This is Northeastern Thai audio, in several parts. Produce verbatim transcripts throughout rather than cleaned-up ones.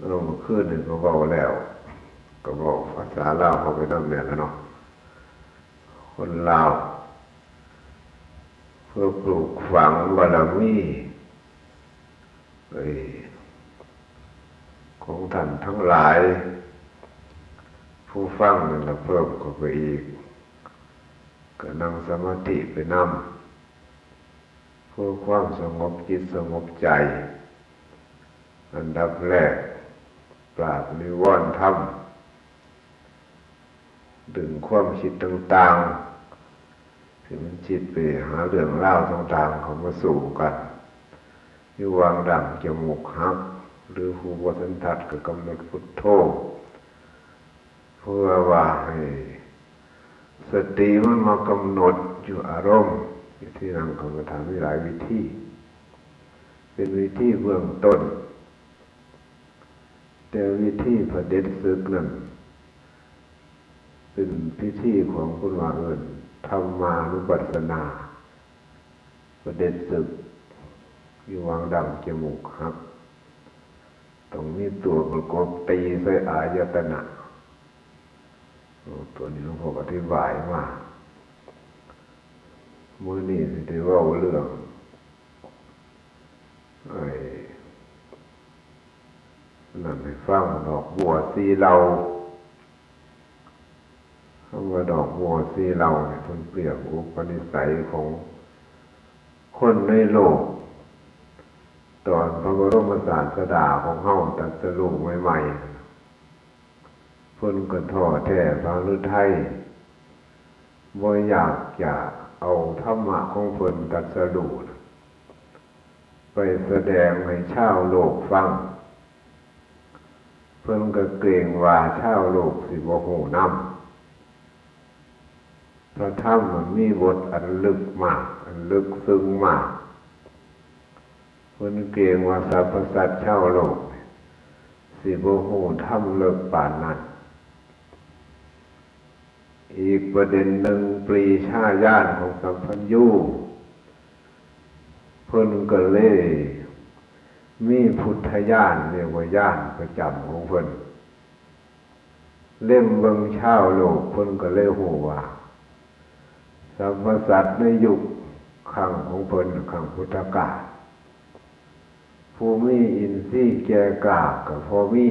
เออ เมื่อคืนนี่ก็เว้าแล้ว ก็เว้าภาษาลาวเข้าไปนำแหน่ล่ะเนาะ คนลาว เพื่อปลูกฝังบารมี เอ้ย ของท่านทั้งหลาย ผู้ฟังนั่นล่ะเพิ่มเข้าไปอีก ก็นั่งสมาธิไปนำ เพื่อความสงบจิตสงบใจ อันดับแรก ปราบนิวรณ์ธรรม ดึงความคิดต่างๆ ที่มันคิดไปหาเรื่องราวต่างๆ เข้ามาสู้กัน อยู่วางดั้งจมูกหัก หรือผู้บ่สันทัดก็กำหนดพุทโธ เพื่อว่าให้สติมันมากำหนดอยู่อารมณ์ วิธีนั่งกรรมฐานมีหลายวิธี เป็นวิธีเบื้องต้น แต่วิธีเผด็จศึกนั่น เป็นพิธีของคนว่าเอิ้นธรรมานุปัสสนา เผด็จศึก อยู่วางดั้งจมูกหัก ต้องมีตัวประกบตีใส่อายตนะ โอ้ ตัวนี้หลวงพ่ออธิบายมา มื้อนี้สิได้เว้าเรื่อง ไอ้ นั่นให้ฟัง ดอกบัวสี่เหล่า คำว่าดอกบัวสี่เหล่านี่ เพิ่นเปรียบอุปนิสัยของคนในโลก ตอนพระบรมศาสดาของเฮาตรัสรู้ใหม่ๆ เพิ่นก็ท้อแท้พระฤทัย บ่อยากจะเอาธรรมะของเพิ่นตรัสรู้น่ะ ไปแสดงให้ชาวโลกฟัง เพิ่นก็เกรงว่าชาวโลกสิบ่ฮู้นำ พระธรรมมันมีบทอันลึกมาก อันลึกซึ้งมาก เพิ่นเกรงว่าสรรพสัตว์ชาวโลก สิบ่ฮู้ธรรมเลิกปานนั้น อีกประเด็นหนึ่ง ปรีชาญาณของสัมปัญญู เพิ่นก็เลยมีพุทธญาณ เรียกว่าญาณประจำของเพิ่น เล็งเบิ่งชาวโลก เพิ่นก็เลยฮู้ว่า สรรพสัตว์ในยุคครั้งของเพิ่น ครั้งพุทธกาล ผู้มีอินทรีย์แก่กล้าก็พอมี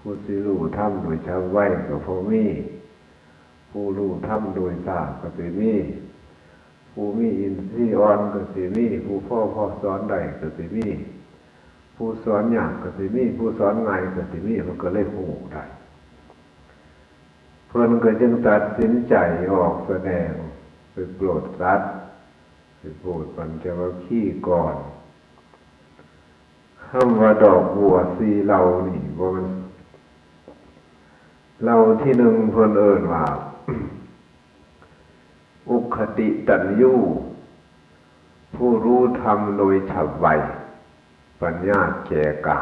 ผู้สิรู้ธรรมโดยฉับไวก็พอมี ผู้รู้ธรรมโดยช้าก็สิมี ผู้มีอินทรีย์อ่อนก็สิมี ผู้พอพอสอนได้ก็สิมี ผู้สอนยากก็สิมี ผู้สอนง่ายก็สิมี มันก็เลยฮู้ได้ เพิ่นก็จึงตัดสินใจออกแสดง ไปโปรดสัตว์ ไปโปรดปัญจวัคคีย์ก่อน คำว่าดอกบัวสี่เหล่านี่ บ่แม่น เหล่าที่หนึ่งเพิ่นเอิ้นว่า อุคติตัญญู ผู้รู้ธรรมโดยฉับไว ปัญญาแก่กล้า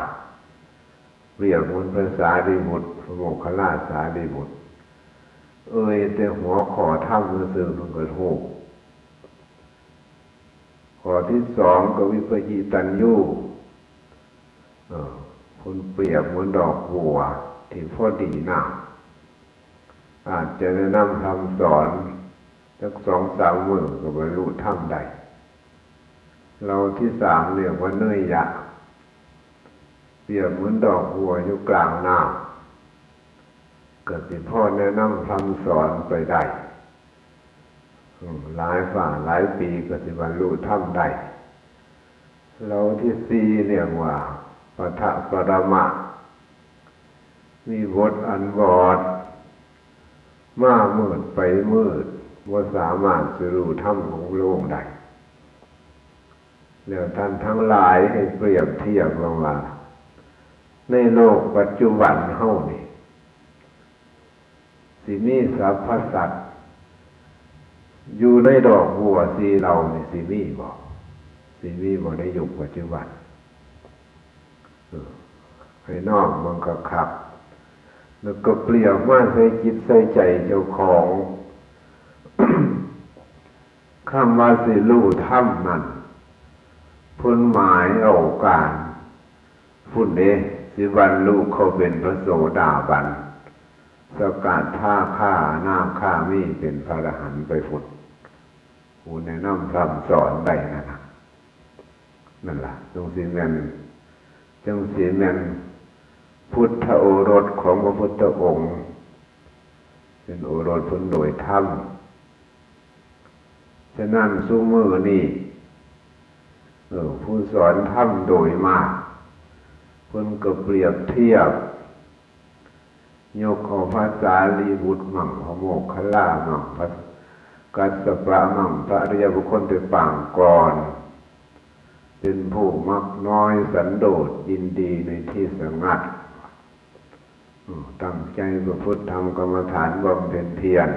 เปรียบเหมือนพระสารีบุตร พระโมคคัลลาสารีบุตร เอ่ยแต่หัวข้อธรรมซื่อๆ เพิ่นก็ฮู้ ข้อที่สองก็วิปจิตัญญู เอ่อ เพิ่นเปรียบเหมือนดอกบัวที่พอดีน้ำ อาจจะแนะนำธรรมสอนจักสองสามมื้อก็บรรลุธรรมได้ เหล่าที่สามเรียกว่าเนยยะ เปรียบเหมือนดอกบัวอยู่กลางน้ำ ก็สิพอแนะนำธรรมสอนไปได้ อืม หลายฟ้าหลายปีก็สิบรรลุธรรมได้ เหล่าที่สี่เรียกว่าปทะปรมะ มีบทอันบอด มามืดไปมืด บ่สามารถสิรู้ธรรมของพระองค์ได้ แล้วท่านทั้งหลายให้เปรียบเทียบลงว่า ในโลกปัจจุบันเฮานี่ สิมีสรรพสัตว์ อยู่ในดอกบัวสี่เหล่านี่สิมีบ่ สิมีบ่ในยุคปัจจุบัน เออ ให้น้อมเบิ่งคักๆ แล้วก็เปรียบมาใส่จิตใส่ใจเจ้าของ คำว่าสิรู้ธรรมนั่น เพิ่นหมายเอาการ พุ้นเด้ สิบรรลุเข้าเป็นพระโสดาบัน สกทาคาอนาคามีเป็นพระอรหันต์ไปพุ้น ผู้แนะนำพร่ำสอนได้นั่นนะ นั่นล่ะ จังสิแม่น จังสิแม่นพุทธโอรสของพระพุทธองค์ เป็นโอรสเพิ่นโดยธรรม ฉะนั้นซุมื้อนี้ เออ ผู้สอนธรรมโดยมาก เพิ่นก็เปรียบเทียบ ยกเอาพระสารีบุตรมั่ง พระโมคคัลลามั่ง พระกัสสปะมั่ง พระอริยบุคคลแต่ปางก่อน เป็นผู้มักน้อยสันโดษ ยินดีในที่สงัด อืม ตั้งใจประพฤติธรรมกรรมฐานบำเพ็ญเพียร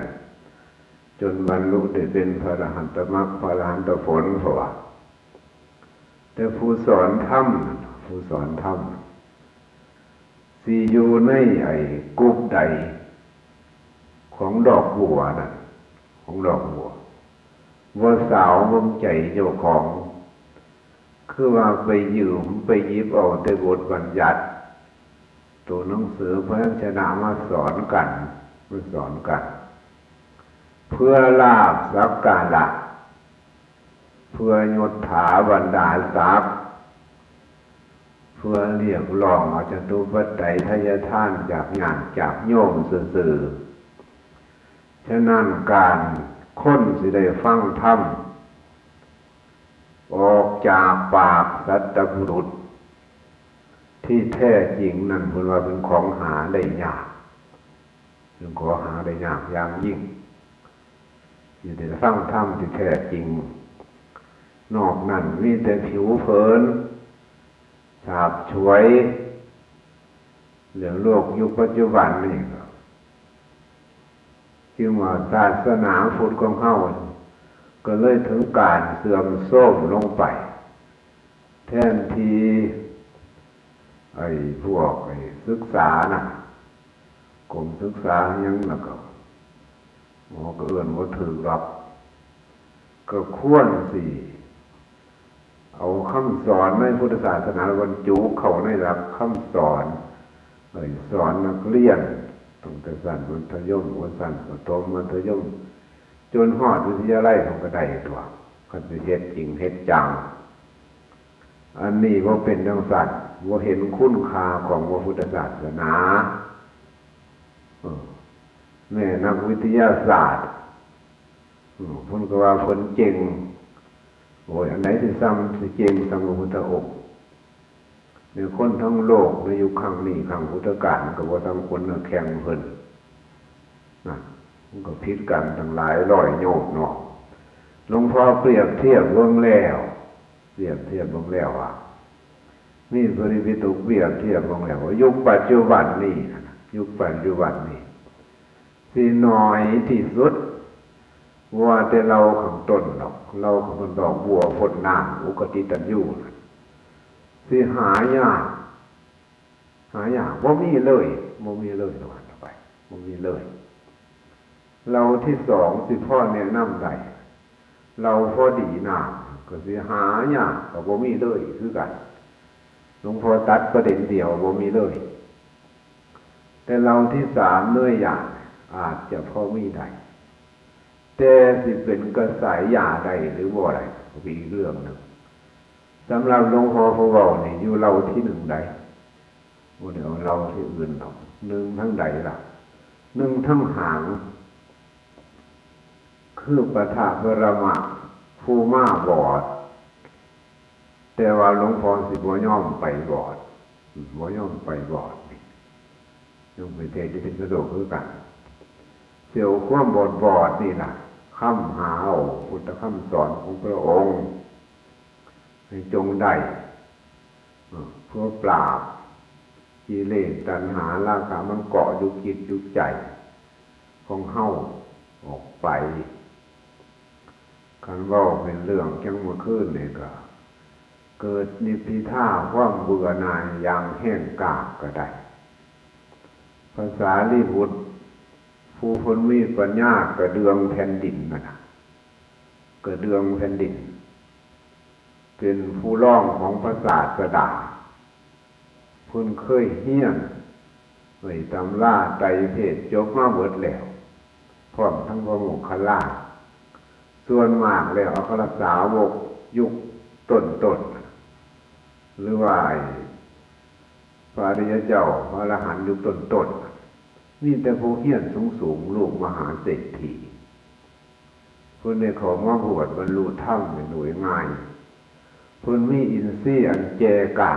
จนบรรลุได้เป็นพระอรหันตมรรค พระอรหันตผล เพราะว่า แต่ผู้สอนธรรม ผู้สอนธรรม สิอยู่ในไอ้กรุบใด ของดอกบัวนั่น ของดอกบัว บ่สาวเบิ่งใจเจ้าของ คือว่าไปยืม ไปหยิบเอาแต่บทบัญญัติ ตัวหนังสือพยัญชนะมาสอนกัน มาสอนกัน เพื่อลาภสักการะ เพื่อยศถาบรรดาศักดิ์ เพื่อเรียกร้องเอาจตุปัจจัยทายทานจากญาติจากโยมซื่อๆ ฉะนั้นการคนสิได้ฟังธรรม ออกจากปากสัตบุรุษ ที่แท้จริงนั่นเพิ่นว่าเป็นของหาได้ยาก เป็นของหาได้ยากอย่างยิ่ง อยู่ในฟังธรรมที่แท้จริง นอกนั้นมีแต่ผิวเผิน ฉาบฉวย เรื่องโลกยุคปัจจุบันนี่ก็ จึงว่าศาสนาพุทธของเฮาก็เลยถึงการเสื่อมโทรมลงไป แทนที่ไอ้พวกไอ้ศึกษานะ กรมศึกษาหยังแล้วก็ หมอก็เอิ้นบ่ถูกดอก ก็ควรสิ เอาคำสอนในพุทธศาสนาบรรจุเข้าในหลักคำสอน เอ้ย สอนนักเรียน ตั้งแต่ชั้นมัธยม หัวชั้นประถม มัธยม จนฮอดวิทยาลัย มันก็ได้ตั๊ว คันสิเฮ็ดจริงเฮ็ดจัง อันนี้บ่เป็นจังซั่น บ่เห็นคุณค่าของพระพุทธศาสนา เออ แม่นักวิทยาศาสตร์ อืม เพิ่นก็ว่าเพิ่นเจ๋ง โอ้ย อันไหนสิส่ำ สิเจ๋งส่ำพระพุทธองค์ ในคนทั้งโลก ในยุคครั้งนี้ ครั้งพุทธกาล มันก็บ่ส่ำคนเนื้อแข็งเพิ่น นะ มันก็ผิดกันตั้งหลายร้อยโยชน์เนาะ หลวงพ่อเปรียบเทียบเบิ่งแล้ว เปรียบเทียบเบิ่งแล้วว่า มีพระไตรปิฎกเปรียบเทียบเบิ่งแล้วว่า ยุคปัจจุบันนี้นะ ยุคปัจจุบันนี้ สิน้อยที่สุด ว่าแต่เหล่าข้างต้นดอก เหล่าข้างต้นดอกบัวพ่นน้ำ อุคติตัญญูนะ สิหายาก หายาก บ่มีเลย บ่มีเลย ว่าไป บ่มีเลย เหล่าที่สองสิพอแนะนำได้ เหล่าพอดีน้ำก็สิหายาก ก็บ่มีเลยคือกัน หลวงพ่อตัดประเด็นเดียว บ่มีเลย แต่เหล่าที่สามเนื้อหยาบอาจจะพอมีได้ แต่สิเป็นกระแสยาได้หรือบ่ได้ ก็เป็นอีกเรื่องหนึ่ง สำหรับหลวงพ่อผู้เว้านี่อยู่เหล่าที่หนึ่งได้ บ่ได้เอาเหล่าที่อื่นดอก หนึ่งทั้งใดล่ะ หนึ่งทั้งหาง คือปะทะพระมะ ผู้มาบอด แต่ว่าหลวงพ่อสิบ่ยอมไปบอด อืม บ่ยอมไปบอดนี่ ยังไปเทศน์ที่พิษณุโลกคือกัน เสี่ยวความบอดบอดนี่ล่ะ ค้ำหาเอาพุทธคำสอนของพระองค์ ให้จงได้ เอ่อ เพื่อปราบกิเลสตัณหาราคะมันเกาะอยู่จิตอยู่ใจของเฮาออกไป คันเว้าเป็นเรื่องจังเมื่อคืนนี่ก็ เกิดนิพพิทาความเบื่อหน่ายอย่างแห้งกล้าก็ได้ พระสารีบุตร ผู้เพิ่นมีปัญญากระเดื่องแผ่นดินนั่นน่ะ กระเดื่องแผ่นดิน เป็นผู้รองของพระศาสดา พิ่นเคยเฮียนไว้ตำราไตรเพทย์จบมาเบิดแล้ว พร้อมทั้งพระโมคคัลลา ส่วนมากแล้วอัครสาวกยุคต้นๆ หรือว่าไอ้พระอริยเจ้า พระอรหันต์ยุคต้นๆ มีแต่ผู้เฮียนสูงๆ ลูกมหาเศรษฐี เพิ่นได้เข้ามาบวชบรรลุธรรมได้โดยง่าย เพิ่นมีอินทรีย์อันแก่กล้า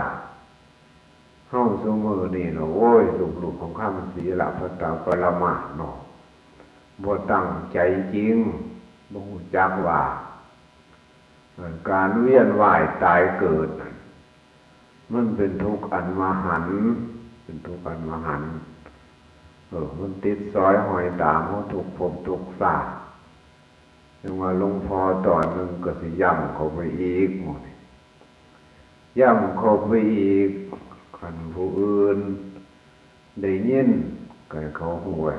เฮาซุมื้อนี้เนาะ โอ้ย ลูบๆ คำๆ ศีลพัตตปรามาสเนาะ บ่ตั้งใจจริง บ่ฮู้จักว่า เอ่อ การเวียนว่ายตายเกิดนั่น มันเป็นทุกข์อันมหันต์ เป็นทุกข์อันมหันต์ เออ มันติดสอยห้อยตามเฮาทุกภพทุกชาติ จั่งว่าหลวงพ่อตอนหนึ่งก็สิย้ำเข้าไปอีกหมู่นี้ ย้ำเข้าไปอีก คันผู้อื่นได้ยินก็ให้เขาฮู้ว่า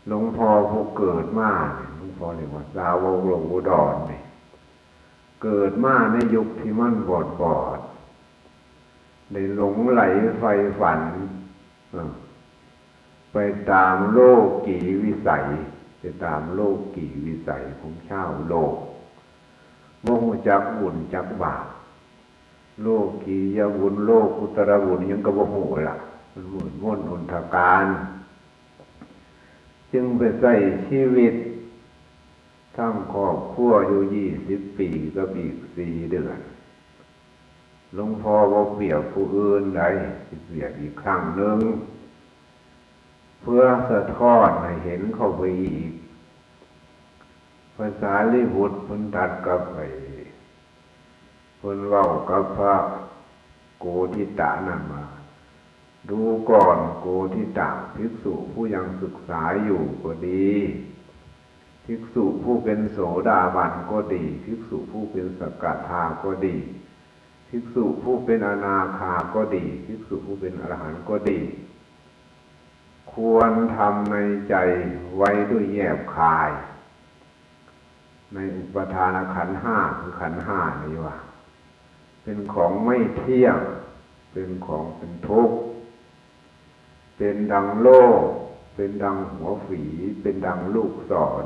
หลวงพ่อผู้เกิดมานี่ หลวงพ่อเรียกว่าสาวกหลวงอุดรนี่ เกิดมาในยุคที่มันบอดบอด ได้หลงใหลใฝ่ฝัน เออ ไปตามโลกีวิสัย ไปตามโลกีวิสัยของชาวโลก บ่ฮู้จักบุญจักบาป โลกียบุญ โลกุตตรบุญหยังก็บ่ฮู้ละ มันมืดมนอนทการ จึงไปใช้ชีวิตทั้งครอบครัวอยู่ยี่สิบปีกับอีกสี่เดือน หลวงพ่อบ่เปรียบผู้อื่นใด สิเปรียบอีกครั้งหนึ่ง เพื่อสะท้อนให้เห็นเข้าไปอีก พระสารีบุตรเพิ่นตรัสกับไอ้ เพิ่นเว้ากับพระโกฏิตะนั่นว่า ดูก่อนโกฏิตะ ภิกษุผู้ยังศึกษาอยู่ก็ดี ภิกษุผู้เป็นโสดาบันก็ดี ภิกษุผู้เป็นสกทาก็ดี ภิกษุผู้เป็นอนาคาก็ดี ภิกษุผู้เป็นอรหันต์ก็ดี ควรทำในใจไว้ด้วยแยบคาย ในอุปาทานขันธ์ห้า คือขันธ์ห้านี่ว่า เป็นของไม่เที่ยง เป็นของเป็นทุกข์ เป็นดังโล่ เป็นดังหัวฝี เป็นดังลูกศร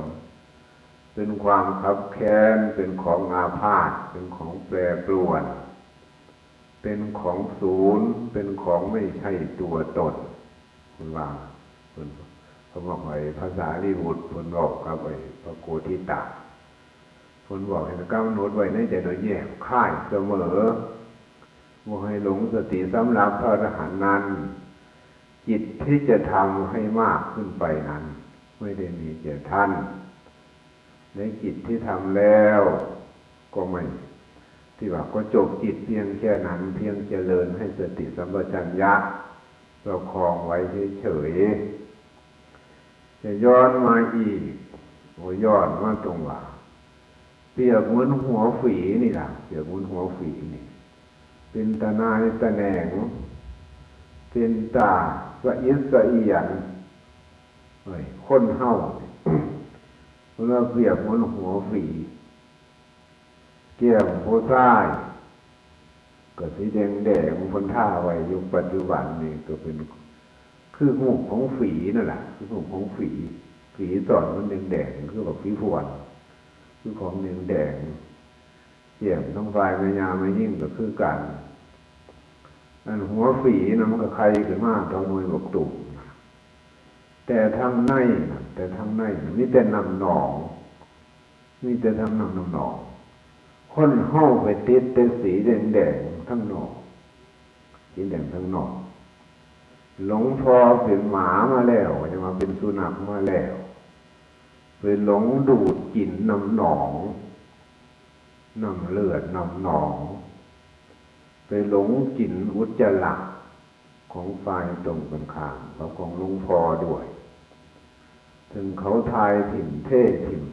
เป็นความคับแค้น เป็นของอาพาธ เป็นของแปรปรวน เป็นของศูนย์ เป็นของไม่ใช่ตัวตน เพิ่นว่า เพิ่น เพิ่นบอกไอ้พระสารีบุตร เพิ่นบอกกับไอ้พระโกฏิตะ เพิ่นบอกให้กำหนดไว้ในใจโดยแยบคายเสมอ บ่ให้หลงสติสำหรับพระอรหันต์นั้น จิตที่จะทำให้มากขึ้นไปนั้น ไม่ได้มีแก่ท่าน ในจิตที่ทำแล้วก็ไม่ ที่ว่าก็จบจิตเพียงแค่นั้น เพียงเจริญให้สติสัมปชัญญะประคองไว้เฉยๆ จะย้อนมาอีก โอ้ย้อนมาตรงว่า เปรียบเหมือนหัวฝีนี่ล่ะ เปรียบเหมือนหัวฝีนี่ เป็นตาหน่ายตาแหน่ง เป็นตาสะอิดสะเอียน เฮ้ย คนเฮานี่ เพิ่นว่าเปรียบเหมือนหัวฝี แก้มผู้ชายก็สีแดงๆ เพิ่นทาไว้อยู่ปัจจุบันนี่ก็เป็น คือรูปของฝีนั่นล่ะ คือรูปของฝี ฝีตอนมันแดงๆ คือบักฝีพวน คือของแดงๆ แก้มทั้งฝ่ายแม่ย่าแม่ยิ่งก็คือกัน อันหัวฝีน่ะมันก็ไข่ขึ้นมาเท่าหน่วยบักตูม แต่ทางในน่ะ แต่ทางในน่ะมีแต่น้ำหนอง มีแต่ทางน้ำ น้ำหนอง คนเฮาไปติดแต่สีแดงๆ ทางนอก สีแดงทางนอก หลวงพ่อเป็นหมามาแล้ว จะมาเป็นสุนัขมาแล้ว ไปหลงดูดกินน้ำหนอง น้ำเลือดน้ำหนอง ไปหลงกินอุจจาระของฝ่ายตรงกันข้ามกับของหลวงพ่อด้วย ถึงเขาทายถิ่มเทถิ่ม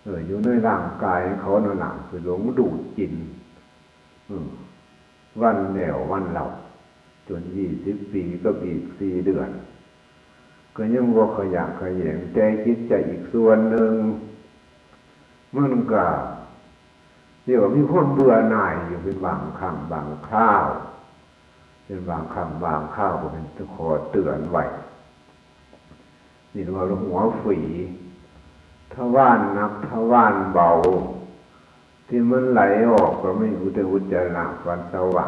เออ อยู่ในร่างกายเขานั่นล่ะ ไปหลงดูดกิน อืม วันแล้ววันเล่า จนยี่สิบปีกับอีกสี่เดือน ก็ยังบ่ขยะแขยง แต่จิตใจอีกส่วนหนึ่ง มันก็เรียกว่ามีความเบื่อหน่ายอยู่เป็นบางครั้งบางคราว เป็นบางครั้งบางคราวก็เป็นข้อเตือนไว้ นี่ว่าหัวฝี ทวารหนักทวารเบา ที่มันไหลออกก็มีแต่อุจจาระปัสสาวะ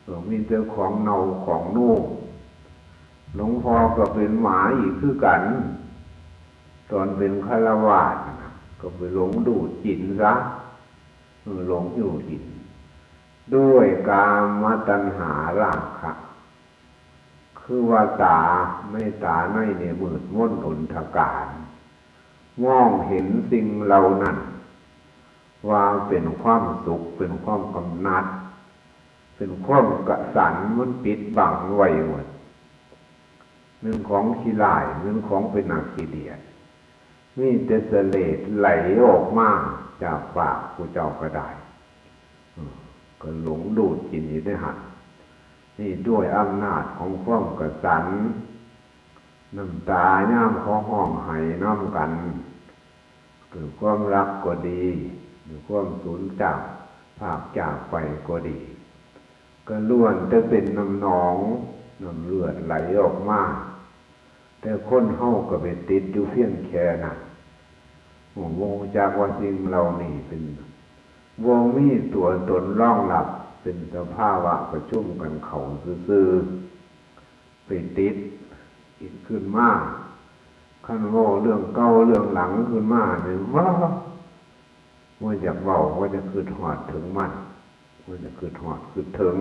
เออ มีแต่ของเน่าของนุ่ง หลวงพ่อก็เป็นหมาอีกคือกัน ตอนเป็นฆราวาสน่ะ ก็ไปหลงดูดกินซะ เออ หลงดูดกิน ด้วยกามตัณหาราคะ คือว่าตาในตาในเนี่ยมืดมนอนทการ มองเห็นสิ่งเหล่านั้น ว่าเป็นความสุข เป็นความกำหนัด เป็นความกระสัน มันปิดบังไว้หมด มันของขี้ร้าย มันของเป็นนาขี้เดียด มีแต่เสลดไหลออกมาจากปากผู้เจ้าก็ได้ อืม ก็หลงดูดกินอยู่ในหัน นี่ด้วยอำนาจของความกระสัน น้ำตายามเขาฮ้องไห้นำกัน คือความรักก็ดี หรือความสูญจากพรากจากไปก็ดี ก็ล้วนแต่เป็นน้ำหนอง น้ำเลือดไหลออกมา แต่คนเฮาก็ไปติดอยู่เพียงแค่นั้น บ่ฮู้จักว่าสิ่งเหล่านี้เป็น บ่มีตัวตนรองรับ เป็นสภาวะประชุมกันเข้าซื่อๆ ไปติดอีกขึ้นมา คันเว้าเรื่องเก่าเรื่องหลังขึ้นมาเนี่ย ว้า บ่อยากเว้า บ่อยากคิดฮอดถึงมัน บ่อยากคิดฮอดคิดถึง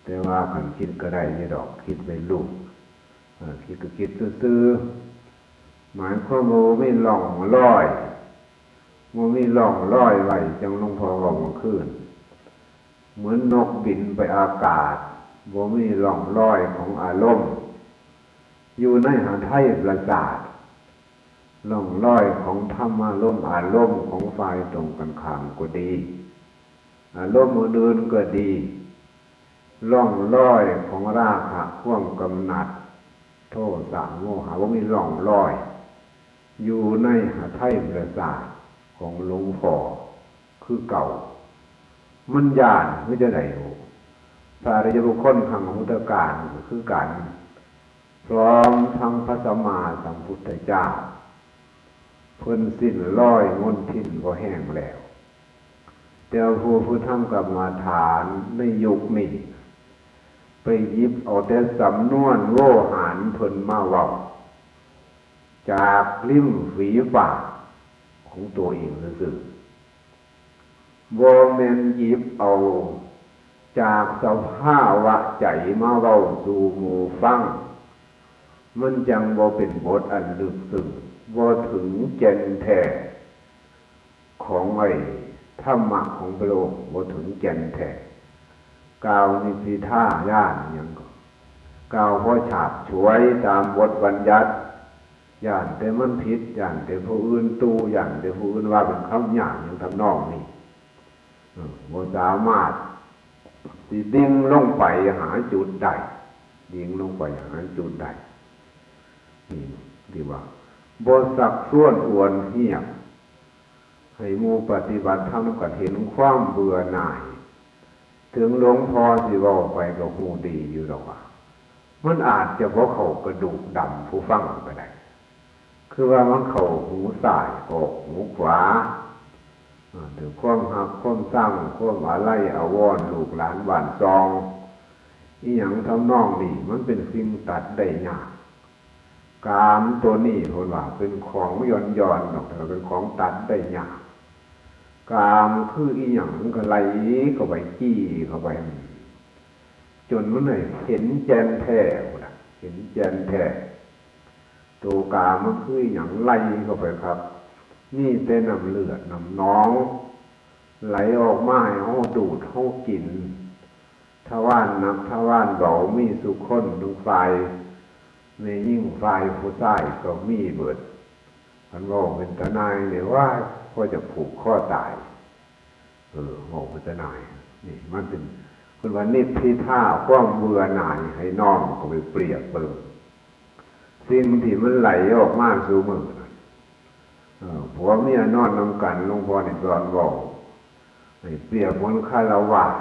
แต่ว่าคันคิดก็ได้อยู่ดอก คิดไปลูก เออ คิดก็คิดซื่อๆ หมายความว่าบ่มีร่องรอย บ่มีร่องรอยไว้ จังหลวงพ่อเว้าเมื่อคืน เหมือนนกบินไปอากาศ บ่มีร่องรอยของอารมณ์ อยู่ในหทัยประสาท ร่องรอยของธรรมารมณ์ อารมณ์ของฝ่ายตรงกันข้ามก็ดี อารมณ์อื่นๆก็ดี ร่องรอยของราคะ ความกำหนัด โทสะ โมหะ บ่มีร่องรอย อยู่ในหทัยประสาทของหลวงพ่อคือเก่า มันย้านคือจั่งใด๋ พระอริยบุคคลครั้งพุทธกาลก็คือกัน พร้อมทั้งพระสัมมาสัมพุทธเจ้า เพิ่นสิ้นรอยมลทินบ่แห้งแล้ว แต่ผู้ ผู้ทำกรรมฐานในยุคนี้ ไปหยิบเอาแต่สำนวนโวหารเพิ่นมาเว้า จากริมฝีปากของตัวเองซื่อๆ บ่แม่นหยิบเอาจากสภาวะใจมาเว้าสู่หมู่ฟัง มันจังบ่เป็นบทอันลึกซึ้ง บ่ถึงแก่นแท้ของไอ้ธรรมะของพระองค์ บ่ถึงแก่นแท้ กล่าวนิพพิทายานหยังก็ กล่าวพอฉาบฉวยตามบทบัญญัติ ย้านแต่มันผิด ย้านแต่ผู้อื่นตู่ ย้านแต่ผู้อื่นว่าเป็นคำหยาบหยังทำนองนี้ เออ บ่สามารถสิดิ่งลงไปหาจุดใด ดิ่งลงไปหาจุดใด นี่ที่ว่า บ่ซักซ้วนอวนเฮียบ ให้หมู่ปฏิบัติธรรมก็เห็นความเบื่อหน่าย ถึงหลวงพ่อสิเว้าไปก็ฮู้ดีอยู่ดอกว่า มันอาจจะบ่เข้ากระดูกดำผู้ฟังก็ได้ คือว่ามันเข้าหูซ้ายออกหูขวา อ่า ด้วยความฮักความซัง ความอาลัยอาวรณ์ลูกหลานบ้านซอง อีหยังทำนองนี้ มันเป็นสิ่งตัดได้ยาก กามตัวนี้เพิ่นว่าเป็นของหย่อนๆ ดอก แต่ว่าเป็นของตัดได้ยาก กามคืออีหยังมันก็ไหลเข้าไป จี้เข้าไป จนมันได้เห็นแจ่นแท้พุ้นน่ะ เห็นแจ่นแท้ ตัวกามมันคืออีหยังไหลเข้าไปครับ มีแต่น้ำเลือดน้ำหนอง ไหลออกมาให้เฮาดูดเฮากิน ทวารหนักทวารเบามีซุคน ทั้งฝ่ายแม่หญิงฝ่ายผู้ชายก็มีเบิด คันเว้าเป็นตาหน่ายนี่ ว้าย พอจะผูกคอตาย เออ เว้าเป็นตาหน่าย นี่มันเป็น เพิ่นว่านิพพิทา ความเบื่อหน่าย ให้น้อมเข้าไปเปรียบเบิ่ง สิ่งที่มันไหลออกมาสู่มื้อนั้น เออ ผัวเมียนอนนำกัน หลวงพ่อนี่สอนเว้า ให้เปรียบเหมือนฆราวาส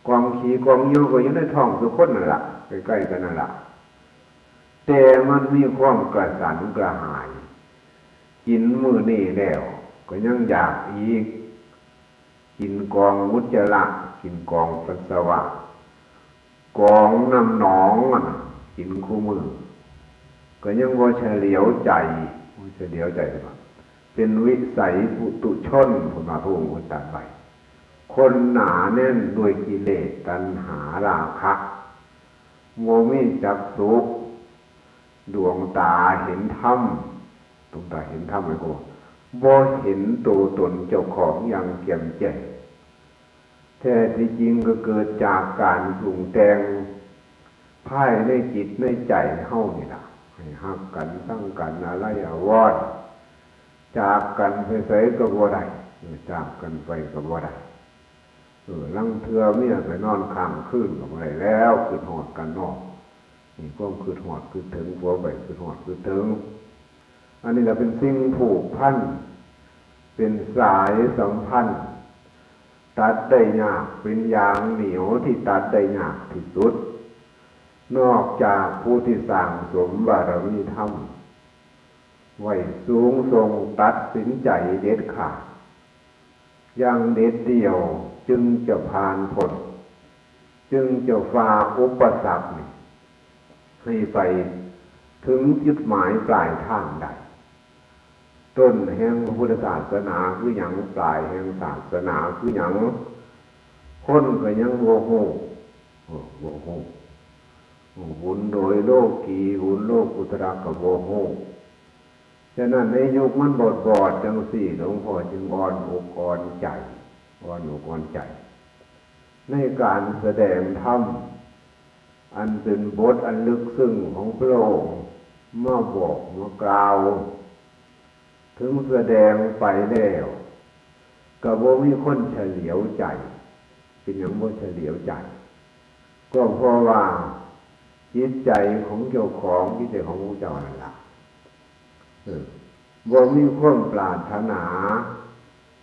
กองขี้กองเยี่ยวก็อยู่ในท้องทุกคนนั่นล่ะ ใกล้ๆกันนั่นล่ะ แต่มันมีความกระสันกระหาย กินมื้อนี้แล้ว ก็ยังอยากอีก กินกองอุจจาระ กินกองปัสสาวะ กองน้ำหนองอะนะ กินคู่มื้อ ก็ยังบ่เฉลียวใจ บ่เฉลียวใจเลยว่า เป็นวิสัยปุถุชน พุทธะพระองค์ตรัสไว้ คนหนาแน่นด้วยกิเลส ตัณหา ราคะ บ่มีจักษุ ดวงตาเห็นธรรม ดวงตาเห็นธรรมเลยก็ บ่เห็นตัวตนเจ้าของอย่างแจ่มแจ้ง แท้ที่จริงก็เกิดจากการปรุงแต่ง ภายในจิตในใจเฮานี่ล่ะ ให้ฮักกัน ซังกัน อาลัยอาวรณ์ จากกันไปไสก็บ่ได้ เออ จากกันไปก็บ่ได้ เออ ลางเทื่อเมียไปนอนค้างคืนก็บ่ได้แล้ว คิดฮอดกันเนาะ นี่ความคิดฮอดคิดถึง ผัวไปคิดฮอดคิดถึง อันนี้ล่ะเป็นสิ่งผูกพัน เป็นสายสัมพันธ์ ตัดได้ยาก เป็นยางเหนียวที่ตัดได้ยากที่สุด นอกจากผู้ที่สั่งสมบารมีธรรมไว้สูงส่ง ตัดสินใจเด็ดขาด อย่างเด็ดเดี่ยว จึงจะผ่านพ้น จึงจะฝ่าอุปสรรคนี่ ให้ไปถึงจุดหมายปลายทางได้ ต้นแห่งพระพุทธศาสนาคือหยัง ปลายแห่งศาสนาคือหยัง คนก็ยังบ่ฮู้ เออ บ่ฮู้ บุญโดยโลกี บุญโลกุตระก็บ่ฮู้ ฉะนั้นในยุคมันบอดๆ จังซี้ หลวงพ่อจึงอ่อนอกอ่อนใจ อ่อนอกอ่อนใจ ในการแสดงธรรม อันเป็นบทอันลึกซึ้งของพระองค์ มาบอกมากล่าว ถึงแสดงไปแล้ว ก็บ่มีคนเฉลียวใจ เป็นหยังบ่เฉลียวใจ ก็เพราะว่าจิตใจของเจ้าของ จิตใจของพระเจ้านั่นล่ะ เออ บ่มีความปรารถนา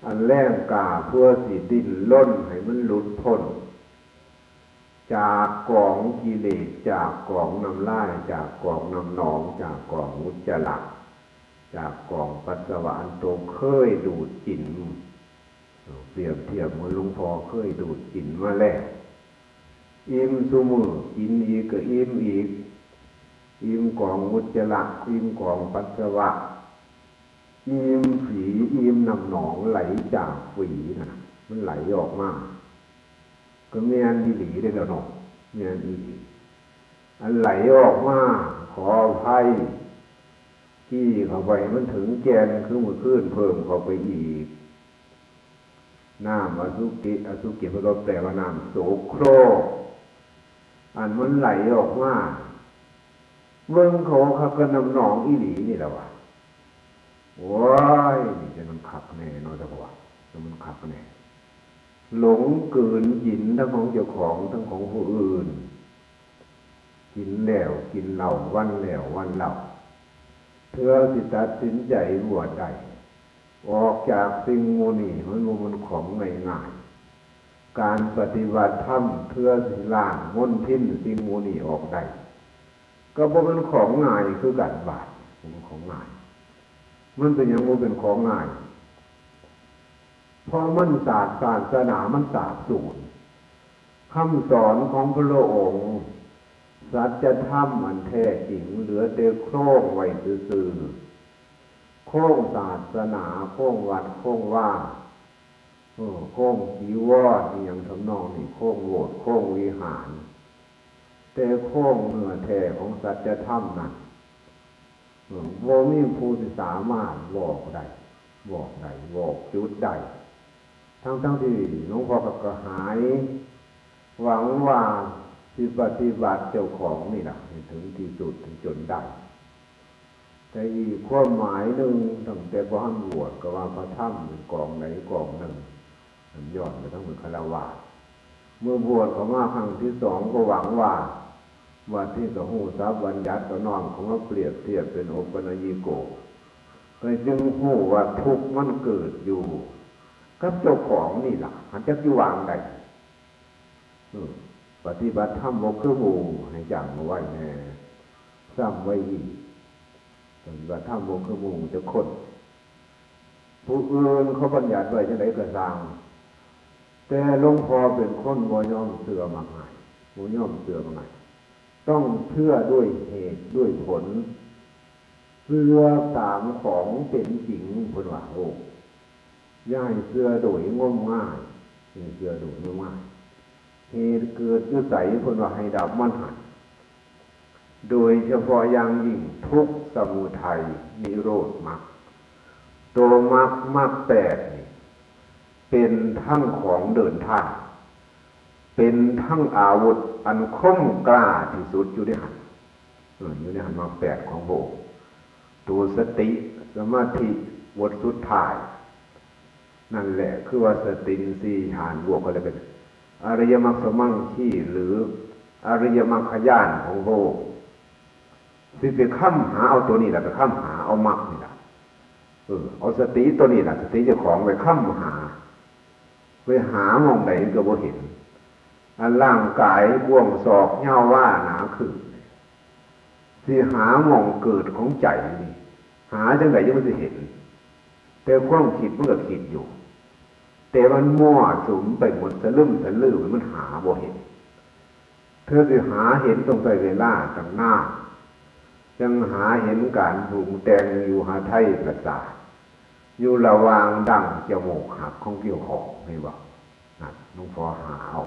อันแรงกล้าเพื่อสิดิ้นรนให้มันหลุดพ้น จากกองกิเลส จากกองน้ำลาย จากกองน้ำหนอง จากกองอุจจาระ จากกองปัสสาวะอันตนเคยดูดกิน เปรียบเทียบเหมือนหลวงพ่อเคยดูดกินมาแล้ว อิ่มซุมื้อ กินอีกก็อิ่มอีก อิ่มกองอุจจาระ อิ่มกองปัสสาวะ อิ่มฝี อิ่มน้ำหนองไหลจากฝีน่ะ มันไหลออกมา ก็แม่นอีหลีเด้อเนาะ แม่นอีหลี อันไหลออกมา ขออภัย กี้เข้าไปมันถึงแก่นคือมื้อคืน เพิ่มเข้าไปอีก น้ำอสุจิ อสุจิเพิ่นก็แปลว่าน้ำโสโครก อันมันไหลออกมา เบิ่งเขาคักก็น้ำหนองอีหลีนี่แหละวะ โอ้ย นี่จะมันคักแน่เนาะ เจ้าว่า จะมันคักแน่ หลงกลืนกินทั้งของเจ้าของทั้งของผู้อื่น กินแล้วกินเล่า วันแล้ววันเล่า เทื่อสิตัดสินใจบวชได้ ออกจากสิ่งหมู่นี้มันบ่แม่นของง่ายๆ การปฏิบัติธรรมเทื่อสิล้างมลทินสิ่งหมู่นี้ออกได้ ก็บ่แม่นของง่ายคือกัน บาดบ่แม่นของง่าย มันเป็นหยังบ่เป็นของง่าย เพราะมันสาบ ศาสนามันสาบสูญ คำสอนของพระองค์ สัจธรรมอันแท้จริงเหลือแต่โครงไว้ซื่อๆ โครงศาสนา โครงวัด โครงวา เออ โครงจีวร อีหยังทำนองนี้ โครงโบสถ์ โครงวิหาร แต่โครงเนื้อแท้ของสัจธรรมนั้น เออ บ่มีผู้ที่สามารถบอกได้ บอกได้ บอกจุดได้ ทั้งๆ ที่หลวงพ่อก็กระหาย หวังว่าสิปฏิบัติเจ้าของนี่ล่ะ ให้ถึงที่สุด ให้จนได้ แต่อีกความหมายหนึ่ง ตั้งแต่บ่ทันบวชก็ว่าพระธรรมเป็นกองใดกองหนึ่ง มันย้อนไปทั้งเป็นฆราวาส เมื่อบวชเข้ามาครั้งที่สองก็หวังว่า บัดนี้ก็ฮู้ศัพท์บัญญัติก็น้อมเข้ามาเปรียบเทียบเป็นโอปัญญิโก ก็จึงฮู้ว่าทุกข์มันเกิดอยู่กับเจ้าของนี่ล่ะ หันจักอยู่วางใด อืม ปฏิบัติธรรมบ่คือหมู่ ให้จำเอาไว้แน่ ซ้ำไว้อีก ปฏิบัติธรรมบ่คือหมู่จักคน ผู้อื่นเขาบัญญัติไว้จังใดก็ซ่าง แต่หลวงพ่อเป็นคนบ่ยอมเชื่อมักง่าย บ่ยอมเชื่อมักง่าย ต้องเชื่อด้วยเหตุด้วยผล เชื่อตามของเป็นจริง เพิ่นว่า โอ้ อย่าให้เชื่อโดยงมงาย อย่าให้เชื่อโดยงมงาย เหตุเกิดอยู่ไส เพิ่นว่าให้ดับมันหั่น โดยเฉพาะอย่างยิ่งทุกข์สมุทัยนิโรธมรรค ตัวมรรค มรรคแปดนี่ เป็นทั้งของเดินทาง เป็นทั้งอาวุธอันคมกล้าที่สุดอยู่ในหั่น เออ อยู่ในหั่น มรรคแปดของพระองค์ ตัวสติ สมาธิ บทสุดท้าย นั่นแหละ คือว่าสติอินทรีย์ฌานบวกกันแล้วเป็นอริยมรรคสมังคี หรืออริยมรรคญาณของพระองค์ สิไปค้ำหาเอาตัวนี้แหละ ไปค้ำหาเอามรรคนี่แหละ เออ เอาสติตัวนี้แหละ สติเจ้าของไปค้ำหา ไปหาหม่องใดก็บ่เห็น อันร่างกายกว้างศอกยาววาหนาคืบ สิหาหม่องเกิดของใจนี่ หาจังใดจังมันสิเห็น แต่ความคิดมันก็คิดอยู่ แต่มันมั่วสุมไปหมด สะลึมสะลือ มันหาบ่เห็น เธอสิหาเห็นต้องใช้เวลาตั้งนาน จังหาเห็นการปรุงแต่งอยู่หาไทยประสาท อยู่ระหว่างดั้งจมูกหักของเกี่ยวของนี่บ่ นั่นหลวงพ่อหาเอา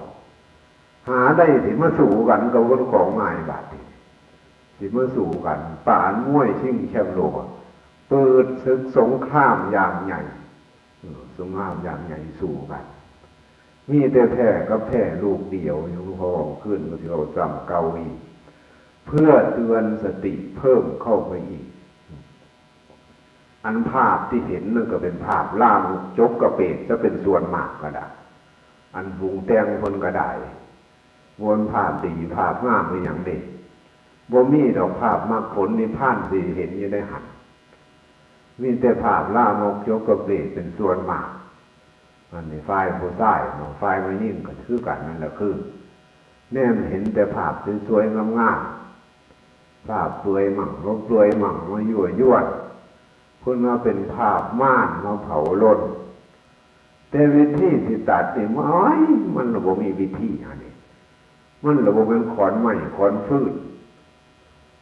หาได้สิมาสู้กันกับคนของง่ายบาดนี้ สิมาสู้กัน ปานมวยชิงแชมป์โลก เปิดศึกสงครามอย่างใหญ่ เออ สงครามอย่างใหญ่สู้กัน มีแต่แพ้กับแพ้ลูกเดียว หลวงพ่อขึ้นก็สิเอาซ้ำเก่าอีก เพื่อเตือนสติเพิ่มเข้าไปอีก อันภาพที่เห็นนั่นก็เป็นภาพลามกจกกระเปก จะเป็นส่วนมากก็ได้ อันปรุงแต่งคนก็ได้ บ่แม่นภาพดีภาพงามอีหยังเด้ บ่มีดอกภาพมรรคผลนิพพานสิเห็นอยู่ในหั่น มีแต่ภาพลามกจกกระเปกเป็นส่วนมาก อันนี้ฝ่ายผู้ชายเนาะ ฝ่ายแม่หญิงก็คือกันนั่นแหละ คือ แนมเห็นแต่ภาพสวยๆงามๆ ภาพเปลือยมั่ง บ่เปลือยมั่ง มายั่วยวน เพิ่นว่าเป็นภาพม่านมาเผาลน แต่วิธีสิตัดนี่ โอ๊ย มันละบ่มีวิธีอันนี้ มันละบ่แม่นขอนไม้ขอนฟืน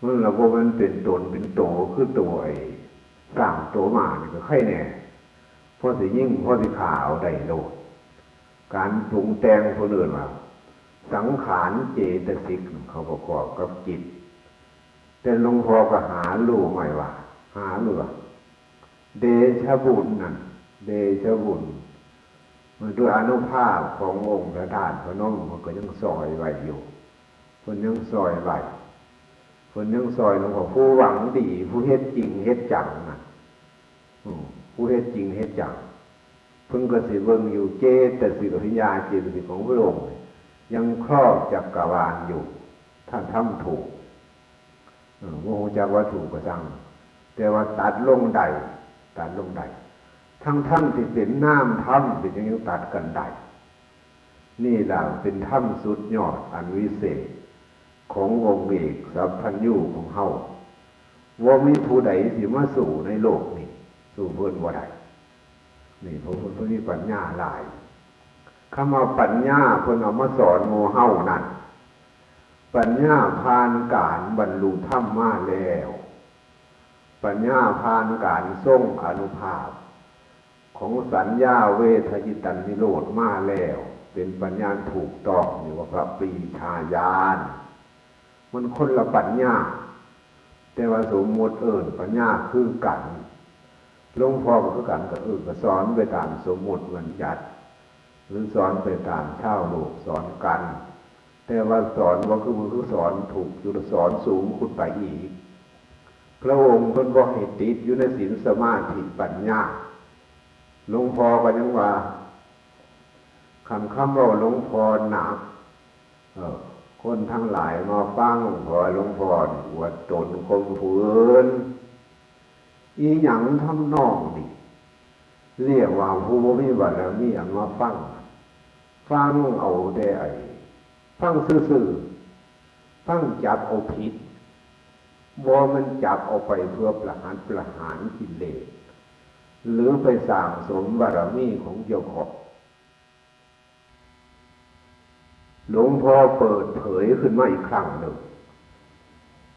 มันละบ่แม่นเป็นตนเป็นโตคือตัวไอ้สร้างตัวมานี่ก็ไคแน่ พอสิยิง พอสิฆ่าเอาได้โลด การปรุงแต่งเพิ่นเอิ้นว่า สังขารเจตสิก เขาประกอบกับจิต แต่หลวงพ่อก็หารู้ไหมว่า หารู้ว่า เดชะบุญนั่น เดชะบุญ มันด้วยอานุภาพขององค์พระธาตุพนม มันก็ยังซอยไว้อยู่ เพิ่นยังซอยไว้ เพิ่นยังซอยหลวงพ่อ ผู้หวังดี ผู้เฮ็ดจริงเฮ็ดจังน่ะ อืม ผู้เฮ็ดจริงเฮ็ดจัง เพิ่นก็สิเบิ่งอยู่ เจตสิก อภิญญาเจตสิกของพระองค์ ยังครอบจักรวาลอยู่ ถ้าทำถูก เออ บ่ฮู้จักว่าถูกก็ช่าง แต่ว่าตัดลงได้ ตัดลงได้ ทั้งๆที่เป็นนามธรรม เป็นหยังยังตัดกันได้ นี่ล่ะเป็นธรรมสุดยอดอันวิเศษ ขององค์เอกสัพพัญญูของเฮา บ่มีผู้ใดสิมาสู้ในโลกนี้ สู้เพิ่นบ่ได้ นี่ เพราะเพิ่น เพิ่นมีปัญญาหลาย คำว่าปัญญาเพิ่นเอามาสอนหมู่เฮานั่น ปัญญาผ่านการบรรลุธรรมมาแล้ว ปัญญาผ่านการทรงอานุภาพ ของสัญญาเวทยิตันนิโรธมาแล้ว เป็นปัญญาถูกต้อง เรียกว่าพระปรีชาญาณ มันคนละปัญญา แต่ว่าสมมุติเอิ้นปัญญาคือกัน หลวงพ่อก็คือกัน ก็เออ ก็สอนไปตามสมมุติบัญญัติ หรือสอนไปตามชาวโลกสอนกัน แต่ว่าสอนบ่คือ คือสอนถูกอยู่ สอนสูงขึ้นไปอีก พระองค์เพิ่นบ่ให้ติดอยู่ในศีลสมาธิปัญญา หลวงพ่อก็ยังว่า คันคำเว้าหลวงพ่อหนัก เออ คนทั้งหลายมาฟัง เพราะว่าหลวงพ่อนี่อวดตนข่มผู้อื่น อีหยังทำนองนี้ เรียกว่าผู้บ่มีบารมีอันมาฟัง ฟังเอาแต่ไอ้ ฟังซื่อๆ ฟังจับเอาผิด บ่แม่นจับเอาไปเพื่อประหัตประหารกิเลส หรือไปสั่งสมบารมีของเจ้าของ หลวงพ่อเปิดเผยขึ้นมาอีกครั้งหนึ่ง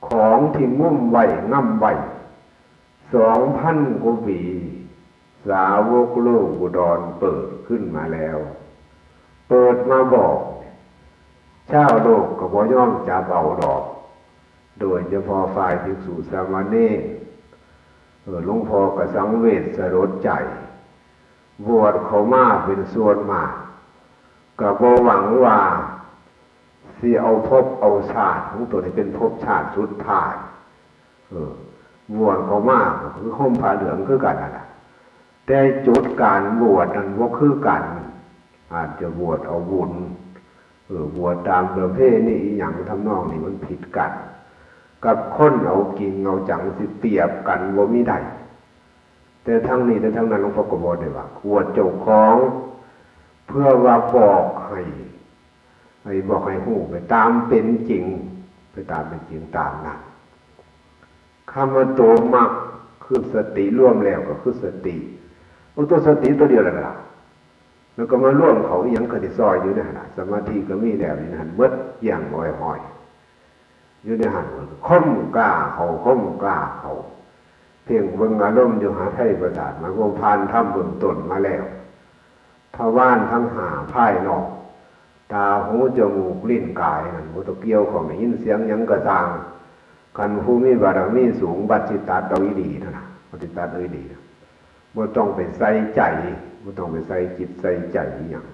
ของที่งุ้มไว้ง่ำไว้ สองพันกว่าปี สาวกโลกอุดรเปิดขึ้นมาแล้ว เปิดมาบอก ชาวโลกก็บ่ยอมจับเอาดอก โดยเฉพาะฝ่ายภิกษุสามเณร เออ หลวงพ่อก็สังเวชสลดใจ บวชเข้ามาเป็นส่วนมาก ก็บ่หวังว่าสิเอาภพเอาชาติของตนให้เป็นภพชาติสุดท้าย เออ บวชเข้ามาก็คือห่มผ้าเหลืองคือกันนั่นแหละ แต่จุดการบวชนั้นบ่คือกัน อาจจะบวชเอาบุญ เออ บวชตามประเพณีอีหยังทำนองนี้มันผิดกัน กับคนเอากิงเอาจังสิเปรียบกันบ่มีได้ แต่ทั้งนี้แต่ทั้งนั้นหลวงพ่อก็บอกได้ว่า บวชเจ้าของ เพื่อว่าบอกให้ ให้บอกให้ฮู้ไปตามเป็นจริง ไปตามเป็นจริงตามนั้น คำว่าตัวมักคือสติ รวมแล้วก็คือสติ เอาตัวสติตัวเดียวนั่นล่ะ แล้วก็มารวมเข้าอีหยังก็สิซอยอยู่ในหั่นน่ะ สมาธิก็มีแล้วอยู่ในหั่น เบิดอย่างอ้อยๆ อยู่ในหั่น ค้มกล้าเข้า ค้มกล้าเข้า เพ่งเบิ่งอารมณ์อยู่หาไทยประสาท มาพวกผ่านธรรมเบื้องต้นมาแล้ว ทวารทั้งห้าภายนอก ตา หู จมูก ลิ้น กาย นั่นบ่ต้องเกี่ยวข้อง ได้ยินเสียงหยังก็ซ่าง คันผู้มีบารมีสูง บัดสิตัดเอาอีหลีนั่นน่ะ บัดสิตัดเอาอีหลีนะ บ่ต้องไปใส่ใจ บ่ต้องไปใส่จิตใส่ใจอีหยัง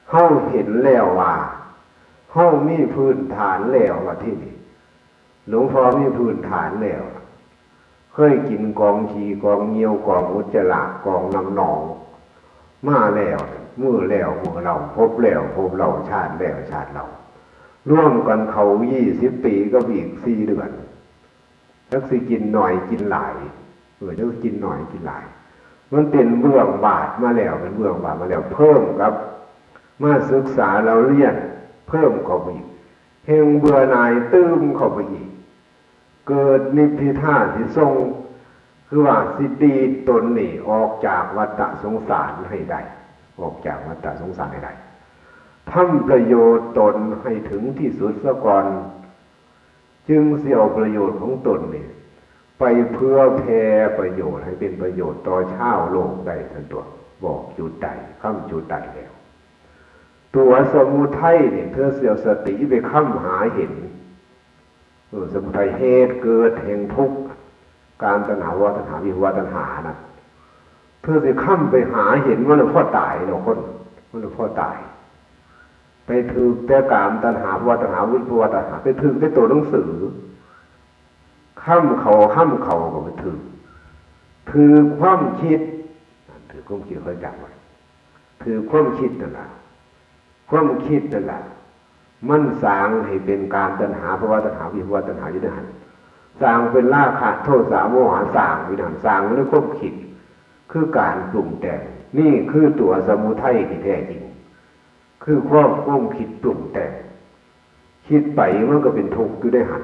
เฮาเห็นแล้วว่า เฮามีพื้นฐานแล้ว ว่าที่นี่ หลวงพ่อมีพื้นฐานแล้ว เคยกินกองขี้กองเยี่ยวกองอุจจาระกองน้ำหนอง มาแล้ว มื้อแล้วมื้อเล่า ภพแล้วภพเล่า ชาติแล้วชาติเล่า รวมกันเข้ายี่สิบปีกับอีกสี่เดือน จักสิกินหน่อยกินหลาย เออ จักสิกินหน่อยกินหลาย มันเป็นเบื้องบาทมาแล้ว เป็นเบื้องบาทมาแล้ว เพิ่มกับมาศึกษาเล่าเรียน เพิ่มเข้าไปอีก แฮ่งเบื่อหน่ายตื่มเข้าไปอีก เกิดนิพพิทาสิส่ง คือว่าสิดีดตนนี่ออกจากวัฏสงสารให้ได้ ออกจากวัฏสงสารให้ได้ ทำประโยชน์ตนให้ถึงที่สุดซะก่อน จึงสิเอาประโยชน์ของตนนี่ ไปเพื่อแผ่ประโยชน์ให้เป็นประโยชน์ต่อชาวโลกได้ซั่นตั๊ว บอกจุดใด ค้ำจุดใดแล้ว ตัวสมุทัยนี่ เธอสิเอาสติไปค้ำหาเห็น เออ สมุทัยเหตุเกิดแห่งทุกข์ กามตัณหา ภวตัณหา วิภวตัณหานะ เธอสิค้ำไปหาเห็นมันเลยพ่อตายเนาะคน มันเลยพ่อตาย ไปถืกแต่กามตัณหา ภวตัณหา วิภวตัณหา ไปถืกแต่ตัวหนังสือ ค้ำเขาค้ำเขาก็ไปถืก ถืกความคิด ถืกความคิด ค่อยจำไว้ ถืกความคิดนั่นล่ะ ความคิดนั่นล่ะ มันสร้างให้เป็นกามตัณหา ภวตัณหา วิภวตัณหาอยู่ในหั่น สร้างเป็นราคะ โทสะ โมหะ สร้างอยู่ในหั่น สร้างอยู่ในความคิด คือการปรุงแต่ง นี่คือตัวสมุทัยที่แท้จริง คือความ ความคิดปรุงแต่ง คิดไปมันก็เป็นทุกข์อยู่ในหั่น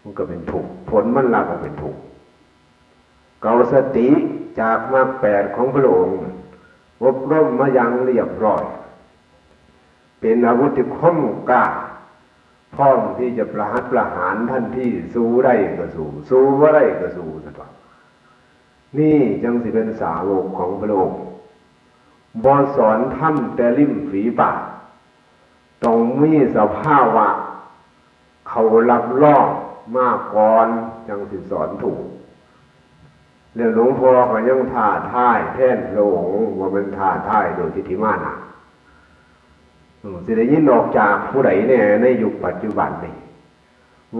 มันก็เป็นทุกข์ ผลมันลักก็เป็นทุกข์ เกาสติจากมรรคแปดของพระองค์ อบรมมาอย่างเรียบร้อย เป็นอาวุธที่คมกล้า พร้อมที่จะประหัตประหารทันที สู้ได้ก็สู้ สู้บ่ได้ก็สู้ ซั่นว่า นี่จั่งสิเป็นสาวกของพระองค์ บ่สอนธรรมแต่ริมฝีปาก ต้องมีสภาวะเขารับรองมาก่อน จั่งสิสอนถูก แล้วหลวงพ่อก็ยังท้าทายแทนพระองค์ ว่ามันท้าทายโดยทิฏฐิมานะ อืม สิได้ยินออกจากผู้ใดแน่ในยุคปัจจุบันนี่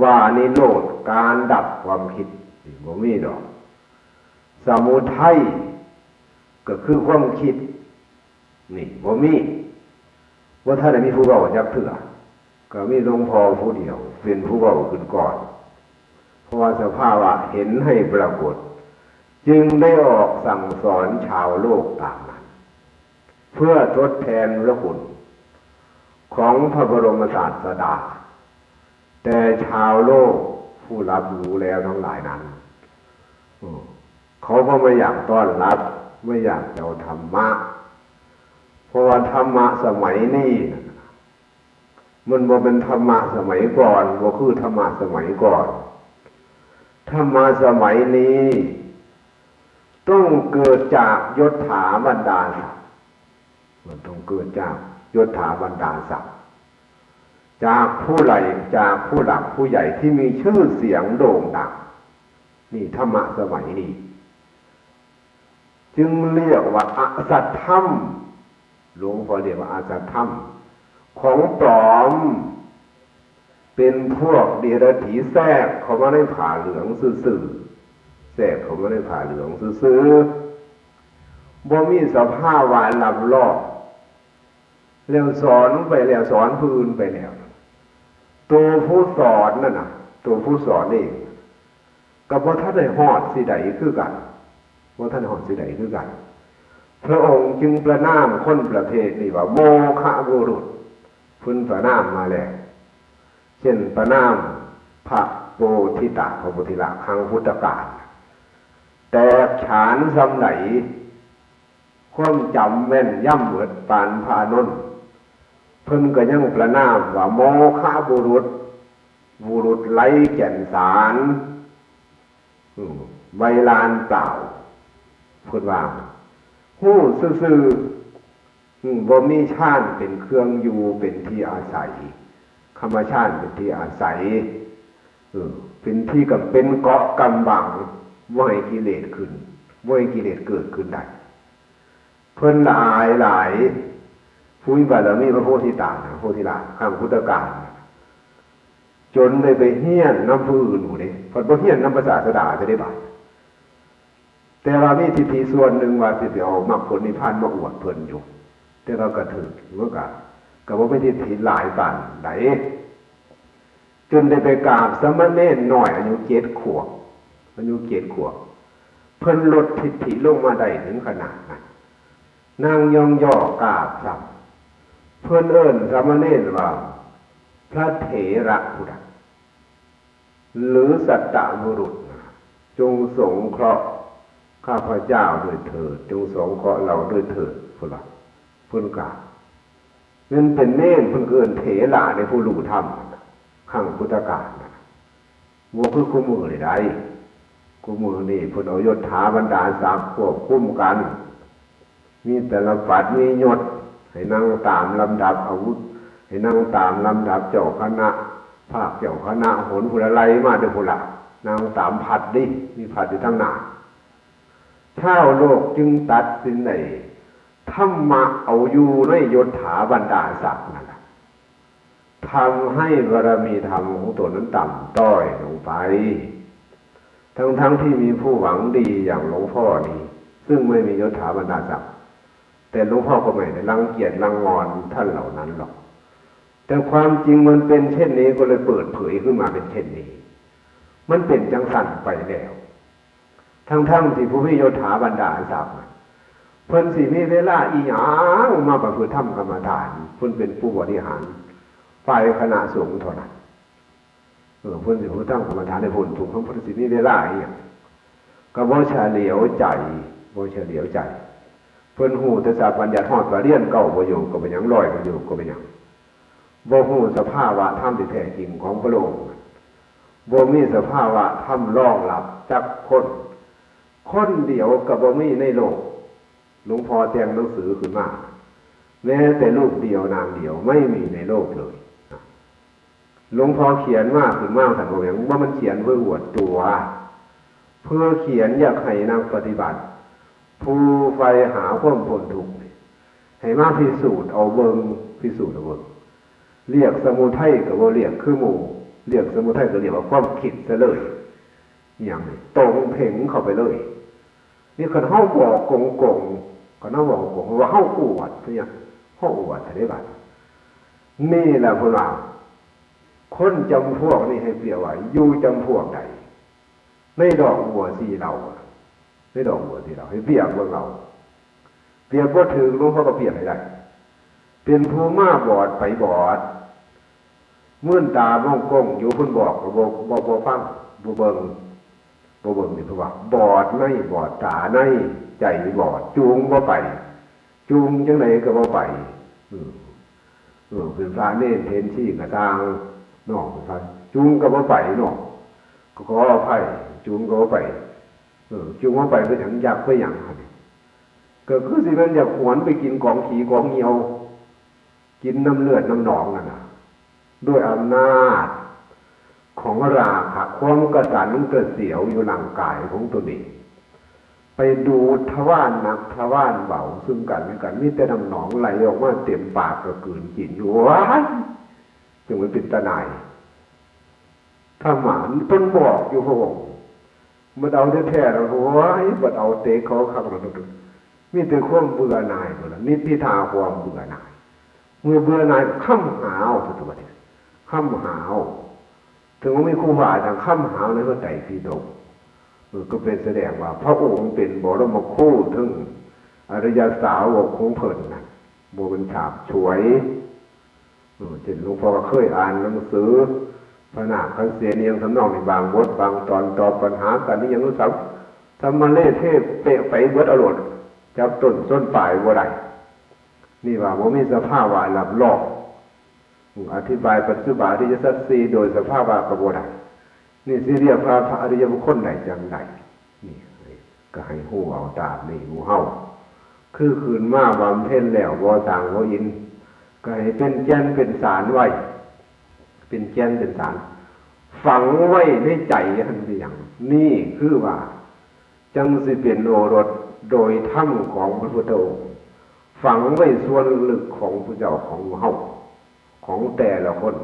ว่านิโรธ การดับความคิด นี่บ่มีดอก สมุทัย ก็คือความคิด นี่บ่มี บ่ทันได้มีผู้เว้าจักเทื่อ ก็มีหลวงพ่อผู้เดียวเป็นผู้เว้าขึ้นก่อน เพราะว่าสภาวะเห็นให้ปรากฏ จึงได้ออกสั่งสอนชาวโลกตามนั้น เพื่อทดแทนพระคุณ ของพระบรมศาสดา แต่ชาวโลกผู้รับรู้แล้วทั้งหลายนั้น อืม เขาก็ไม่อยากต้อนรับ ไม่อยากจะเอาธรรมะ เพราะว่าธรรมะสมัยนี้น่ะ มันบ่เป็นธรรมะสมัยก่อน บ่คือธรรมะสมัยก่อน ธรรมะสมัยนี้ ต้องเกิดจากยศถาบรรดาศักดิ์ มันต้องเกิดจากยศถาบรรดาศักดิ์ จากผู้ใหญ่ จากผู้หลักผู้ใหญ่ที่มีชื่อเสียงโด่งดัง นี่ธรรมะสมัยนี้ จึงเรียกว่าอสัตธรรม หลวงพ่อเรียกว่าอสัตธรรม ของปลอม เป็นพวกเดรัจฉีแทรกเข้ามาในผ้าเหลืองซื่อๆ แทรกเข้ามาในผ้าเหลืองซื่อๆ บ่มีสภาวะรับรอง แล้วสอนไปแล้ว สอนผู้อื่นไปแล้ว ตัวผู้สอนนั่นน่ะ ตัวผู้สอนเอง ก็บ่ทันได้ฮอดสิใดคือกัน บ่ทันฮอดสิใดคือกัน พระองค์จึงประณามคนประเภทนี้ว่าโมฆะบุรุษ เพิ่นประณามมาแล้ว เช่นประณามพระโพธิตะ พระโพธิละครั้งพุทธกาล แตกฉานส่ำใด ความจำแม่นยำเบิดปานพระอานนท์ เพิ่นก็ยังประณามว่าโมฆะบุรุษ บุรุษไร้แก่นสาร อืม ใบลานเปล่า เพิ่นว่า ฮู้ซื่อๆ อืม บ่มีฌานเป็นเครื่องอยู่ เป็นที่อาศัย คมฌานเป็นที่อาศัย เออ เป็นที่กำ เป็นเกราะกำบัง บ่ให้กิเลสขึ้น บ่ให้กิเลสเกิดขึ้นได้ เพิ่นละอายหลาย ผู้มีบารมีพระโพธิตานะ โพธิละครั้งพุทธกาลนะ จนได้ไปเฮียนนำผู้อื่นพู้นเด้ เพิ่นบ่เฮียนนำพระศาสดาจะได้บาด แต่ว่ามีทิฏฐิส่วนหนึ่งว่าสิไปเอามรรคผลนิพพานมาอวดเพิ่นอยู่ แต่ว่ากระถือมันก็ ก็บ่มีทิฏฐิหลายปานใด จนได้ไปกราบสามเณรน้อยอายุเจ็ดขวบ อายุเจ็ดขวบ เพิ่นลดทิฏฐิลงมาได้ถึงขนาดนั้น นางย่องย่อกราบซ้ำ เพิ่นเอิ้นสามเณรว่า พระเถระผู้ใด หรือสัตตบุรุษนะ จงสงเคราะห์ข้าพเจ้าด้วยเถิด จงสงเคราะห์เราด้วยเถิด เพิ่นว่า เพิ่นกราบ แม่นเป็นเณร เพิ่นก็เอิ้นเถระในผู้รู้ธรรม ครั้งพุทธกาลนะ บ่คือคุมื้อนี้ได้ คุมื้อนี้เพิ่นเอายศถาบรรดาศักดิ์ควบคุมกัน มีตลปัด มียศ ให้นั่งตามลำดับอาวุธ ให้นั่งตามลำดับเจ้าคณะ ภาคเจ้าคณะ หนพุ้นละ ไล่มาแต่พุ้นละ นั่งตามพัดเด้ มีพัดอยู่ทางหน้า ชาวโลกจึงตัดสินได้ ธรรมะเอาอยู่ในยศถาบรรดาศักดิ์นั่นล่ะ ทำให้บารมีธรรมของตนนั้นต่ำต้อยลงไป ทั้งๆ ที่มีผู้หวังดีอย่างหลวงพ่อนี้ ซึ่งไม่มียศถาบรรดาศักดิ์ แต่หลวงพ่อก็ไม่ได้รังเกียจรังงอนท่านเหล่านั้นหรอก แต่ความจริงมันเป็นเช่นนี้ก็เลยเปิดเผยขึ้นมาเป็นเช่นนี้ มันเป็นจังซั่นไปแล้ว ทั้งๆ ที่ผู้มียศถาบรรดาศักดิ์น่ะ เพิ่นสิมีเวลาอีหยังมาประพฤติธรรมกรรมฐาน เพิ่นเป็นผู้บริหารฝ่ายคณะสงฆ์เท่านั้น เออ เพิ่นสิประพฤติธรรมกรรมฐานให้พ้นทุกข์ เพิ่นสิมีเวลาอีหยัง ก็บ่เฉลียวใจ บ่เฉลียวใจ เพิ่นฮู้แต่สัพพัญญัติ ฮอดว่าเรียนเก้าประโยคก็เป็นหยัง ร้อยประโยคก็เป็นหยัง บ่ฮู้สภาวะธรรมที่แท้จริงของพระองค์ บ่มีสภาวะธรรมรองรับจักคน คนเดียวก็บ่มีในโลก หลวงพ่อแต่งหนังสือขึ้นมา แม้แต่รูปเดียวนามเดียวไม่มีในโลกเลย หลวงพ่อเขียนมาขึ้นมา ท่านบอกอย่างว่ามันเขียนเพื่ออวดตัว เพื่อเขียนอยากให้นักปฏิบัติ ผู้ใฝ่หาความพ้นทุกข์นี่ ให้มาพิสูจน์เอาเบิ่ง พิสูจน์เอาเบิ่ง เรียกสมุทัยก็บ่เรียกคือหมู่ เรียกสมุทัยก็เรียกว่าความคิดซะเลย อหย่างนี้ ตรงเพ่งเข้าไปเลย นี่คันเฮาบอกโกงๆ คันเฮาบอกโกงๆ ว่าเฮาอวดเนี่ย เฮาอวดเด้บัด นี่แหละเพิ่นว่า คนจำพวกนี้ให้เปรียบว่าอยู่จำพวกใด ในดอกบัวสีเหล่า ในดอกบัวสีเหล่า ให้เปรียบเบิ่งเอา เปรียบบ่ถืก หลวงพ่อก็เปรียบให้ได้ เป็นผู้มาบอดไปบอด มื่นตามองกงอยู่ เพิ่นบอกก็บ่ บ่ บ่ฟัง บ่เบิ่ง บ่เบิ่งนี่ เพิ่นว่า บอดใน บอดตาใน ใจบอด จูงบ่ไป จูงจั่งใดก็บ่ไป เออ เออ เป็นพระเณรเถรชีก็ซ่าง เนาะ เป็นพระ จูงก็บ่ไปเนาะ ก็ขออภัย จูงก็บ่ไป เออ จูงบ่ไป ไปหยัง อยากไปหยังหั่น ก็คือสิแม่นอยากหวนไปกินกองขี้กองเหี่ยว กินน้ำเลือดน้ำหนองนั่นน่ะ ด้วยอำนาจของราคะ ความกระสันกระเสียวอยู่ร่างกายของตนเอง ไปดูดทวารหนักทวารเบาซึ่งกันและกัน มีแต่น้ำหนองไหลออกมาเต็มปากก็กลืนกินอยู่ ว้าย จั่งมันเป็นตาหน่าย ธรรมะเพิ่นบอกอยู่ พระองค์ บัดเอาแท้ๆแล้ว โอ้ย บัดเอาเตะเขาคักแล้ว มีแต่ความเบื่อหน่ายหมดละ นิพพิทาความเบื่อหน่าย เมื่อเบื่อหน่ายก็ค้ำหาเอา พุทธบัณฑิต ค้ำหาเอา ถึงว่ามีครูบาอาจารย์ค้ำหาในพระไตรปิฎก เออ ก็เป็นแสดงว่าพระองค์เป็นบรมครูถึงอริยสาวกของเพิ่นนะ บ่เป็นฉาบฉวย เออ เช่นหลวงพ่อก็เคยอ่านหนังสือ พระนาคเสนียงทำนองนี้ บางบทบางตอน ตอบปัญหากันนี่ยังรู้สึก ธรรมะเละเทะเปะไปเบิดอรรถ จับต้นส้นปลายบ่ได้ นี่ว่าบ่มีสภาวะรับรอง อธิบายปฏิจจุปปาทิฏฐิสัจสี่โดยสภาวะก็บ่ได้ นี่สิเรียกว่าพระอริยบุคคลได้จั่งใด นี่ก็ให้ฮู้เอาตามนี้หมู่เฮา คือคืนมาบำเพ็ญแล้วบ่สร้างบ่อิน ก็ให้เป็นแก่นเป็นสารไว้ เป็นแก่นเป็นสาร ฝังไว้ในใจหั่นเป็นหยัง นี่คือว่า จั่งสิเป็นโอรสโดยธรรมของพระพุทธองค์ ฝังไว้ส่วนลึกของผู้เจ้าของเฮา ของแต่ละคน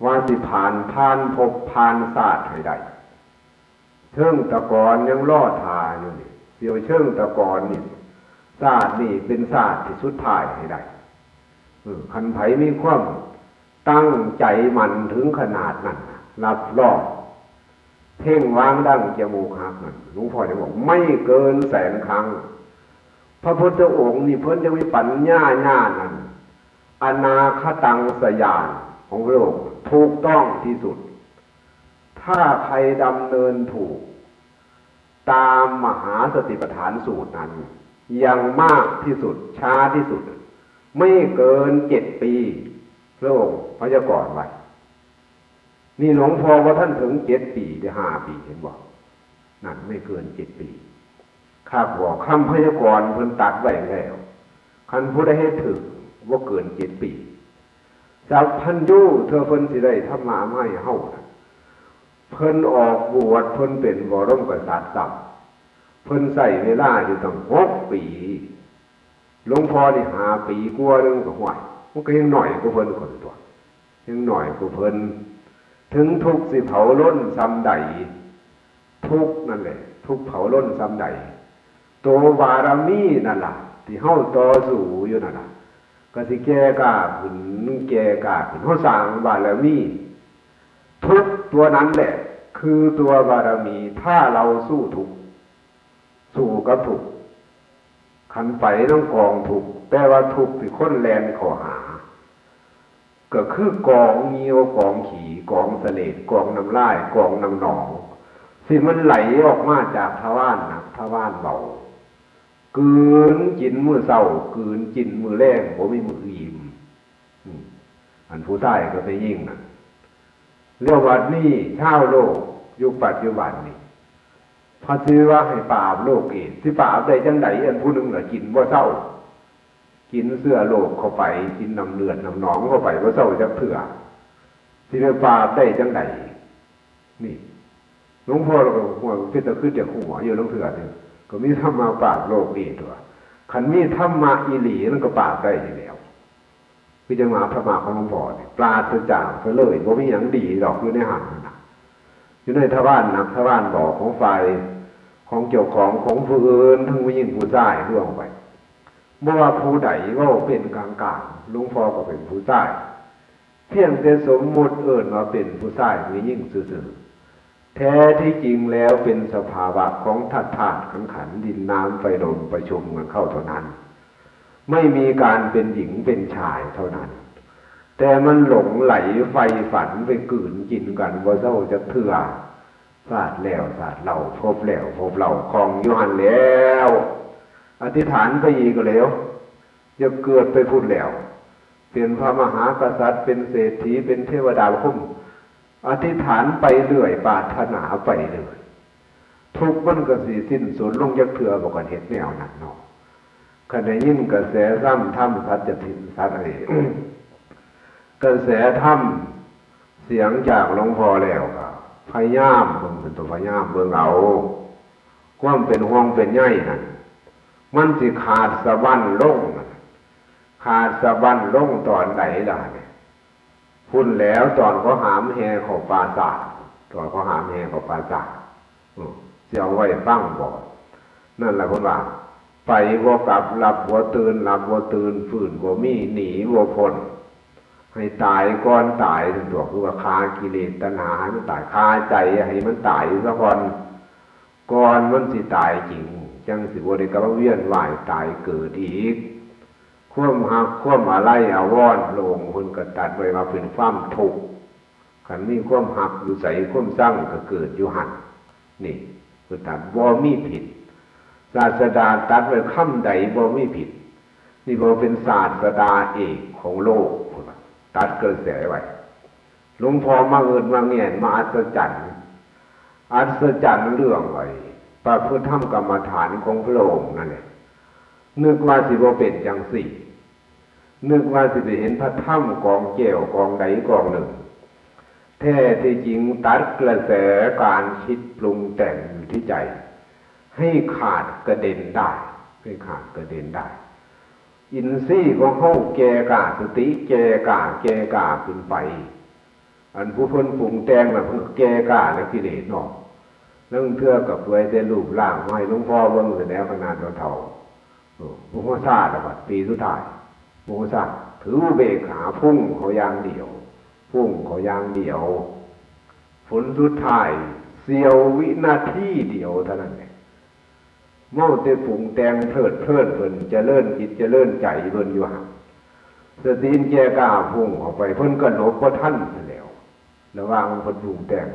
ว่าสิผ่าน ผ่านภพผ่านชาติให้ได้ เชิงตะกอนยังรอท่าอยู่นี่ เดี๋ยวเชิงตะกอนนี่ ชาตินี่เป็นชาติที่สุดท้ายให้ได้ เออ คันไผมีความตั้งใจมั่นถึงขนาดนั้นน่ะ รับรอง เพ่งวางดั้งจมูกหักนั่น หลวงพ่อยังบอก ไม่เกินแสนครั้ง พระพุทธองค์นี่เพิ่นยังมีปัญญาญาณนั่น อนาคตังสยานของพระองค์ถูกต้องที่สุด ถ้าใครดำเนินถูก ตามมหาสติปัฏฐานสูตรนั้น ยังมากที่สุด ช้าที่สุด ไม่เกินเจ็ดปี พระองค์พยากรณ์ไว้ นี่หลวงพ่อว่าท่านถึงเจ็ดปี ได้ห้าปี เห็นบ่ นั่นไม่เกินเจ็ดปี ข้าบอกคำพยากรณ์เพิ่นตัดไว้แล้ว คันผู้ใดเฮ็ดถูก บ่เกินเจ็ดปี สัพพัญญู เทื่อเพิ่นสิได้ธรรมะมาให้เฮานะ เพิ่นออกบวช เพิ่นเป็นบรมกษัตริย์ซ้ำ เพิ่นใช้เวลาอยู่ตั้งหกปี หลวงพ่อนี่ห้าปีกว่าหนึ่งก็ห้วย มันก็ยังน้อยกว่าเพิ่นคนตัว ยังน้อยกว่าเพิ่น ถึงทุกข์สิเผาลนส่ำใด ทุกข์นั่นแหละ ทุกข์เผาลนส่ำใด ตัวบารมีนั่นล่ะ ที่เฮาต่อสู้อยู่นั่นล่ะ ก็สิแก่กล้าขึ้น แก่กล้าขึ้น เฮาสร้างบารมี ทุกข์ตัวนั้นแหละ คือตัวบารมี ถ้าเราสู้ทุกข์ สู้กับทุกข์ คันไปนำกองทุกข์ แต่ว่าทุกข์ที่คนแล่นเข้าหา ก็คือกองเหยี่ยว กองขี้ กองเสลด กองน้ำลาย กองน้ำหนอง ที่มันไหลออกมาจากทวารหนัก ทวารเบา กลืนกินมื้อเช้า กลืนกินมื้อแลง บ่มีมื้ออิ่ม อืม อันผู้ชายกับแม่หญิงน่ะ แล้วบัดนี้ชาวโลกยุคปัจจุบันนี่ พระสิว่าให้ปราบโรคเอดส์ สิปราบได้จั่งใด อันผู้หนึ่งน่ะกินบ่เซา กินเชื้อโรคเข้าไป กินน้ำเลือดน้ำหนองเข้าไปบ่เซาจักเทื่อ สิไปปราบได้จั่งใด นี่ หลวงพ่อเราก็หัวเป็นตะคริดอยากหัวอยู่ลางเทื่อนี่ ก็มีธรรมะปราบโรคเอดส์ตัว คันมีธรรมะอีหลีมันก็ปราบได้อยู่แล้ว คือจังหวะธรรมะของหลวงพ่อนี่ ปราศจากเสียเลย บ่มีหยังดีดอกอยู่ในหั้นน่ะ อยู่ในทวารหนักทวารเบาของฝ่าย ของเจ้าของ ของผู้อื่น ทั้งผู้หญิงผู้ชาย รวมไป บ่ว่าผู้ใดเว้าเป็นกลางๆ หลวงพ่อก็เป็นผู้ชาย เพียงแต่สมมุติเอิ้นว่าเป็นผู้ชายผู้หญิงซื่อๆ แท้ที่จริงแล้วเป็นสภาวะของธาตุธาตุขันธ์ขันธ์ ดินน้ำไฟลมประชุมกันเข้าเท่านั้น ไม่มีการเป็นหญิงเป็นชายเท่านั้น แต่มันหลงไหลใฝ่ฝันไปกลืนกินกันบ่เซาจักเทื่อ ชาติแล้วชาติเล่า ภพแล้วภพเล่า คล้องอยู่หั่นแล้ว อธิษฐานไปอีกแล้ว อย่าเกิดไปพุ้นแล้ว เป็นพระมหากษัตริย์ เป็นเศรษฐี เป็นเทวดาพรหม อธิษฐานไปเรื่อย ปรารถนาไปเรื่อย ทุกข์มันก็สิสิ้นสุดลงจักเทื่อบ่ คันเฮ็ดแนวนั้นเนาะ คันได้ยินกระแสธรรม ธรรมสัจจทินสัจไอ้ กระแสธรรม เสียงจากหลวงพ่อแล้วก็พยายามเบิ่ง เป็นตัวพยายามเบิ่งเอา ความเป็นห่วงเป็นใยนั่น มันสิขาดสะบั้นลงนั่น ขาดสะบั้นลงตอนใดล่ะเนี่ย พุ้นแล้วตอนเขาหามแห่เข้าป่าช้า ตอนเขาหามแห่เข้าป่าช้า อืม สิเอาไว้ฟังบ่ นั่นแหละเพิ่นว่า ไปบ่กลับ หลับบ่ตื่น หลับบ่ตื่น ฟื้นบ่มี หนีบ่พ้น ให้ตายก่อนตาย ซั่นตัว คือว่าฆ่ากิเลสตัณหาให้มันตาย ฆ่าใจให้มันตายซะก่อน ก่อนมันสิตายจริง จั่งสิบ่ได้กลับมาเวียนว่ายตายเกิดอีก ความฮัก ความอาลัยอาวรณ์ พระองค์เพิ่นก็ตรัสไว้ว่าเป็นความทุกข์ คันมีความฮักอยู่ไส ความชังก็เกิดอยู่หั่น นี่เพิ่นตรัสบ่มีผิด ศาสดาตรัสไว้คำใดบ่มีผิด นี่เพราะเป็นศาสดาเอกของโลก เพิ่นว่าตรัสกระแสไว้ หลวงพ่อมาเอิ้นมาแง่นมาอัศจรรย์ อัศจรรย์เรื่องไอ้พระพุทธธรรมกรรมฐานของพระองค์นั่นแหละ นึกว่าสิบ่เป็นจั่งซี้ นึกว่าสิไปเห็นพระธรรมกองแก้วกองใดกองหนึ่ง แท้ที่จริงตัดกระแสการคิดปรุงแต่งอยู่ที่ใจ ให้ขาดกระเด็นได้ ให้ขาดกระเด็นได้ อินทรีย์ของเฮาแก่กล้า สติแก่กล้า แก่กล้าขึ้นไป อันผู้เพิ่นปรุงแต่งน่ะ เพิ่นก็แก่กล้าในกิเลสเนาะ ลางเทื่อก็เปื่อยแต่รูปร่าง มาให้หลวงพ่อเบิ่งซะแล้ว ขนาดเฒ่าๆ เออ บ่ฮู้ซาแล้วบัดปีสุดท้าย บ่ฮู้ซา ถืออุเบกขา พุ่งเขาอย่างเดียว พุ่งเขาอย่างเดียว ผลสุดท้ายเสี้ยววินาทีเดียวเท่านั้นแหละ เมาแต่ปรุงแต่งเพลิดเพลิน เพิ่นเจริญจิตเจริญใจเพิ่นอยู่หั่น สติแก่กล้าพุ่งออกไป เพิ่นก็หลบบ่ทันซะแล้ว ระหว่างเพิ่นปรุงแต่ง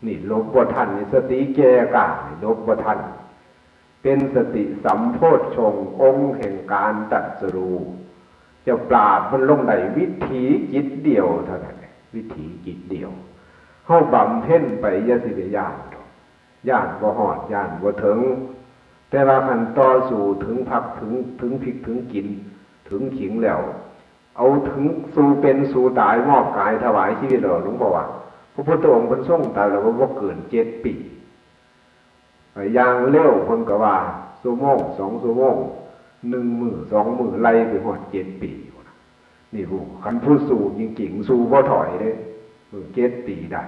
นี่หลบบ่ทัน นี่สติแก่กล้า นี่หลบบ่ทัน เป็นสติสัมโพชฌงค์ องค์แห่งการตรัสรู้ จะปราบมันลงได้วิถีจิตเดียวเท่านั้นแหละ วิถีจิตเดียว เฮาบำเพ็ญไป อย่าสิไปย้านดอก ย้านบ่ฮอด ย้านบ่ถึง แต่ว่าคันต่อสู้ถึงผักถึง ถึงพริกถึงขิง ถึงขิงแล้ว เอาถึงสู้เป็นสู้ตาย มอบกายถวายชีวิตแล้ว หลวงพ่อว่า พระพุทธองค์เพิ่นทรงตรัสแล้วว่าบ่เกินเจ็ดปี อย่างเร็วเพิ่นก็ว่าชั่วโมง สองชั่วโมง หนึ่งมื้อ สองมื้อ ไล่ไปฮอดเจ็ดปีพุ้นน่ะ นี่ผู้ คันผู้สู้จริงๆ สู้บ่ถอยเด้ เออ เจ็ดปีได้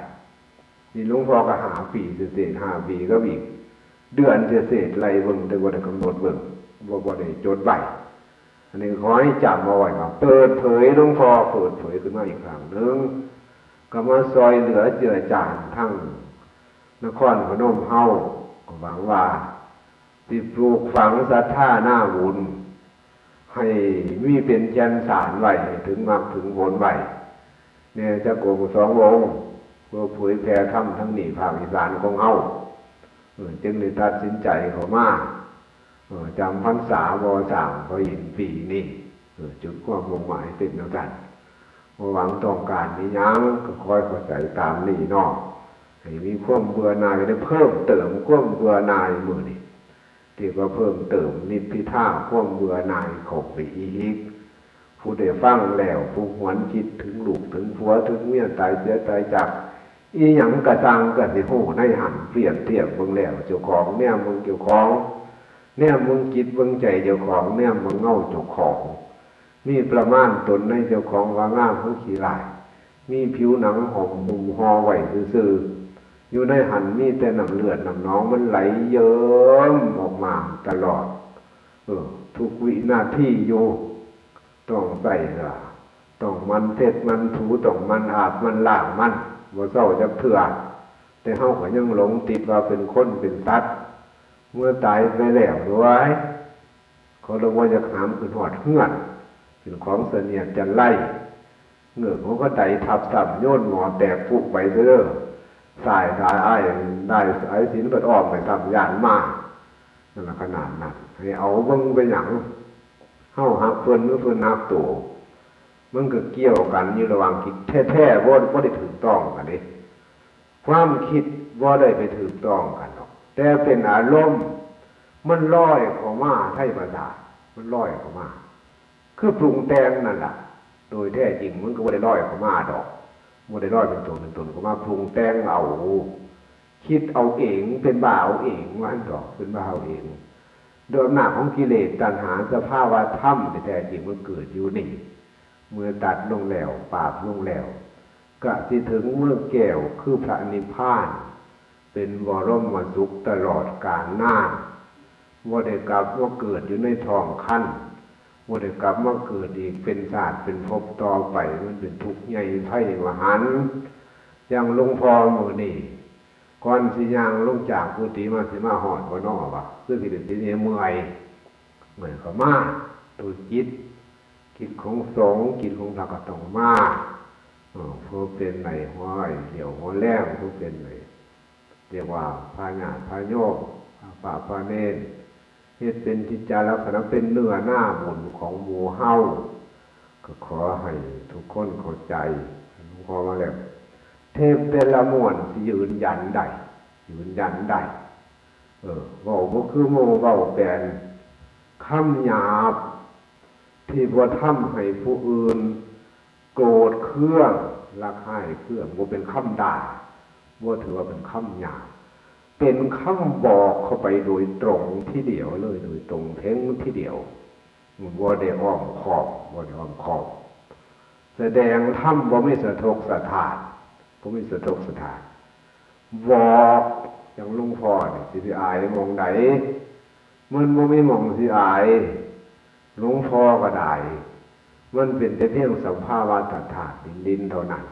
นี่หลวงพ่อก็ห้าปีเศษๆ ห้าปีกับอีกเดือนเศษๆ ไล่เบิ่ง แต่บ่ได้กำหนดเบิ่ง บ่ บ่ได้จดไว้ อันนี้ขอให้จำเอาไว้ว่า เปิดเผย หลวงพ่อเปิดเผยขึ้นมาอีกครั้งหนึ่ง ก็มาซอยเหลือเจือจานทั้งนครพนมเฮา ก็หวังว่าสิปลูกฝังศรัทธานาบุญ ให้มีเป็นแก่นสารไว้ ให้ถึงมรรคถึงผลไว้ แน่จักองค์สององค์ เพื่อเผยแผ่ธรรมทั้งนี้ภาคอีสานของเฮา เออ จึงได้ตัดสินใจเข้ามา เออ จำพรรษาบ่สร้างพระอินทร์ปีนี้ เออ จุดความมุ่งหมายเป็นแนวนั้น บ่หวังต้องการอิหยัง ก็คอยเข้าใจตามนี้เนาะ ให้มีความเบื่อหน่าย ได้เพิ่มเติมความเบื่อหน่ายมื้อนี้ ที่ว่าเพิ่มเติมนิพพิทาความเบื่อหน่ายเข้าไปอีก ผู้ได้ฟังแล้ว ผู้หวนคิดถึงลูกถึงผัวถึงเมีย ตายเสียตายจาก อีหยังกะซังกะสิฮู้ในหัน เปรียบเทียบเบิ่งแล้วเจ้าของ แนมเบิ่งเจ้าของ แนมเบิ่งจิตเบิ่งใจเจ้าของ แนมเบิ่งเงาเจ้าของ มีประมาณตนในเจ้าของว่างามคือขี้ร้าย มีผิวหนังห่มหุ้มห่อไว้ซื่อๆ อยู่ในหันมีแต่น้ำเลือดน้ำหนองมันไหลเยิ้มออกมาตลอด เออ ทุกวินาทีอยู่ ต้องใส่ละ ต้องหมั่นเช็ดหมั่นถู ต้องหมั่นอาบหมั่นล้างมัน บ่เซาจักเทื่อ แต่เฮาก็ยังหลงติดว่าเป็นคนเป็นสัตว์ เมื่อตายไปแล้วด้วย เขาเลยว่าอยากหามขึ้นฮอดเฮือน เป็นของเสนียดจัญไร เงือกเขาก็ไดทับซ้ำ โยนหม้อแตกปุไปเด้อ สายสายอ้ายได้สายสิญจนเปิดอ้อมไปซ้ำ ย่านมา นั่นละขนาดนั้น ให้เอาเบิ่งไปหยัง เฮาฮักเพิ่นหรือเพิ่นฮักโต มันก็เกี่ยวกันอยู่ระหว่างคิดแท้ๆ บ่ บ่ได้ถูกต้องกันเด้ ความคิดบ่ได้ไปถูกต้องกันหรอก แต่เป็นอารมณ์ มันลอยเข้ามา ไทยภาษา มันลอยเข้ามา คือปรุงแต่งนั่นล่ะ โดยแท้จริงมันก็บ่ได้ลอยเข้ามาดอก บ่ได้ลอยเป็นตัวเป็นตนเข้ามา ปรุงแต่งเอา คิดเอาเอง เป็นบ้าเอาเอง ว่าหั่นดอก เป็นบ้าเอาเอง โดยอำนาจของกิเลสตัณหา สภาวะธรรมที่แท้จริงมันเกิดอยู่นี่ เมื่อตัดลงแล้ว ปราบลงแล้ว ก็สิถึงเมืองแก้ว คือพระนิพพาน เป็นบรมสุขตลอดกาลนาน บ่ได้กลับมาเกิดอยู่ในท้องครรภ์ บ่ได้กลับมาเกิดอีกเป็นชาติเป็นภพต่อไป มันเป็นทุกข์ใหญ่ไพมหันต์ อย่างหลวงพ่อมื้อนี้ ก่อนสิย่างลงจากกุฏิมา สิมาฮอดบ่น้อวะ คือสิเป็นสิเมื่อย เมื่อยก็มา โดยกิจ กิจของสงฆ์ กิจของพระก็ต้องมา เออ ผู้เป็นในหัวเรี่ยวหัวแรง ผู้เป็นใน เรียกว่าพระญาติพระโยม พระพระเณร เฮ็ดเป็นกิจจาลักษณะ เป็นเนื้อนาบุญของหมู่เฮา ก็ขอให้ทุกคนเข้าใจ หลวงพ่อว่าแล้ว เทปแต่ละม้วนสิยืนยันได้ ยืนยันได้ เออ เว้าบ่คือหมู่ เว้าแปลน คำหยาบ ที่บ่ทำให้ผู้อื่นโกรธเคือง ระคายเคือง บ่เป็นคำด่า บ่ถือว่าเป็นคำหยาบ เป็นคำบอกเข้าไปโดยตรงทีเดียวเลย โดยตรงเพ่งทีเดียว บ่ได้อ้อมค้อม บ่ได้อ้อมค้อม แสดงธรรมบ่มีสะทกสะท้าน บ่มีสะทกสะท้าน บอกอย่างหลวงพ่อนี่ สิไปอายหม่องใด มันบ่มีหม่องสิอาย หลวงพ่อก็ได้ มันเป็นแต่เพียงสภาวะธาตุธาตุดินดินเท่านั้น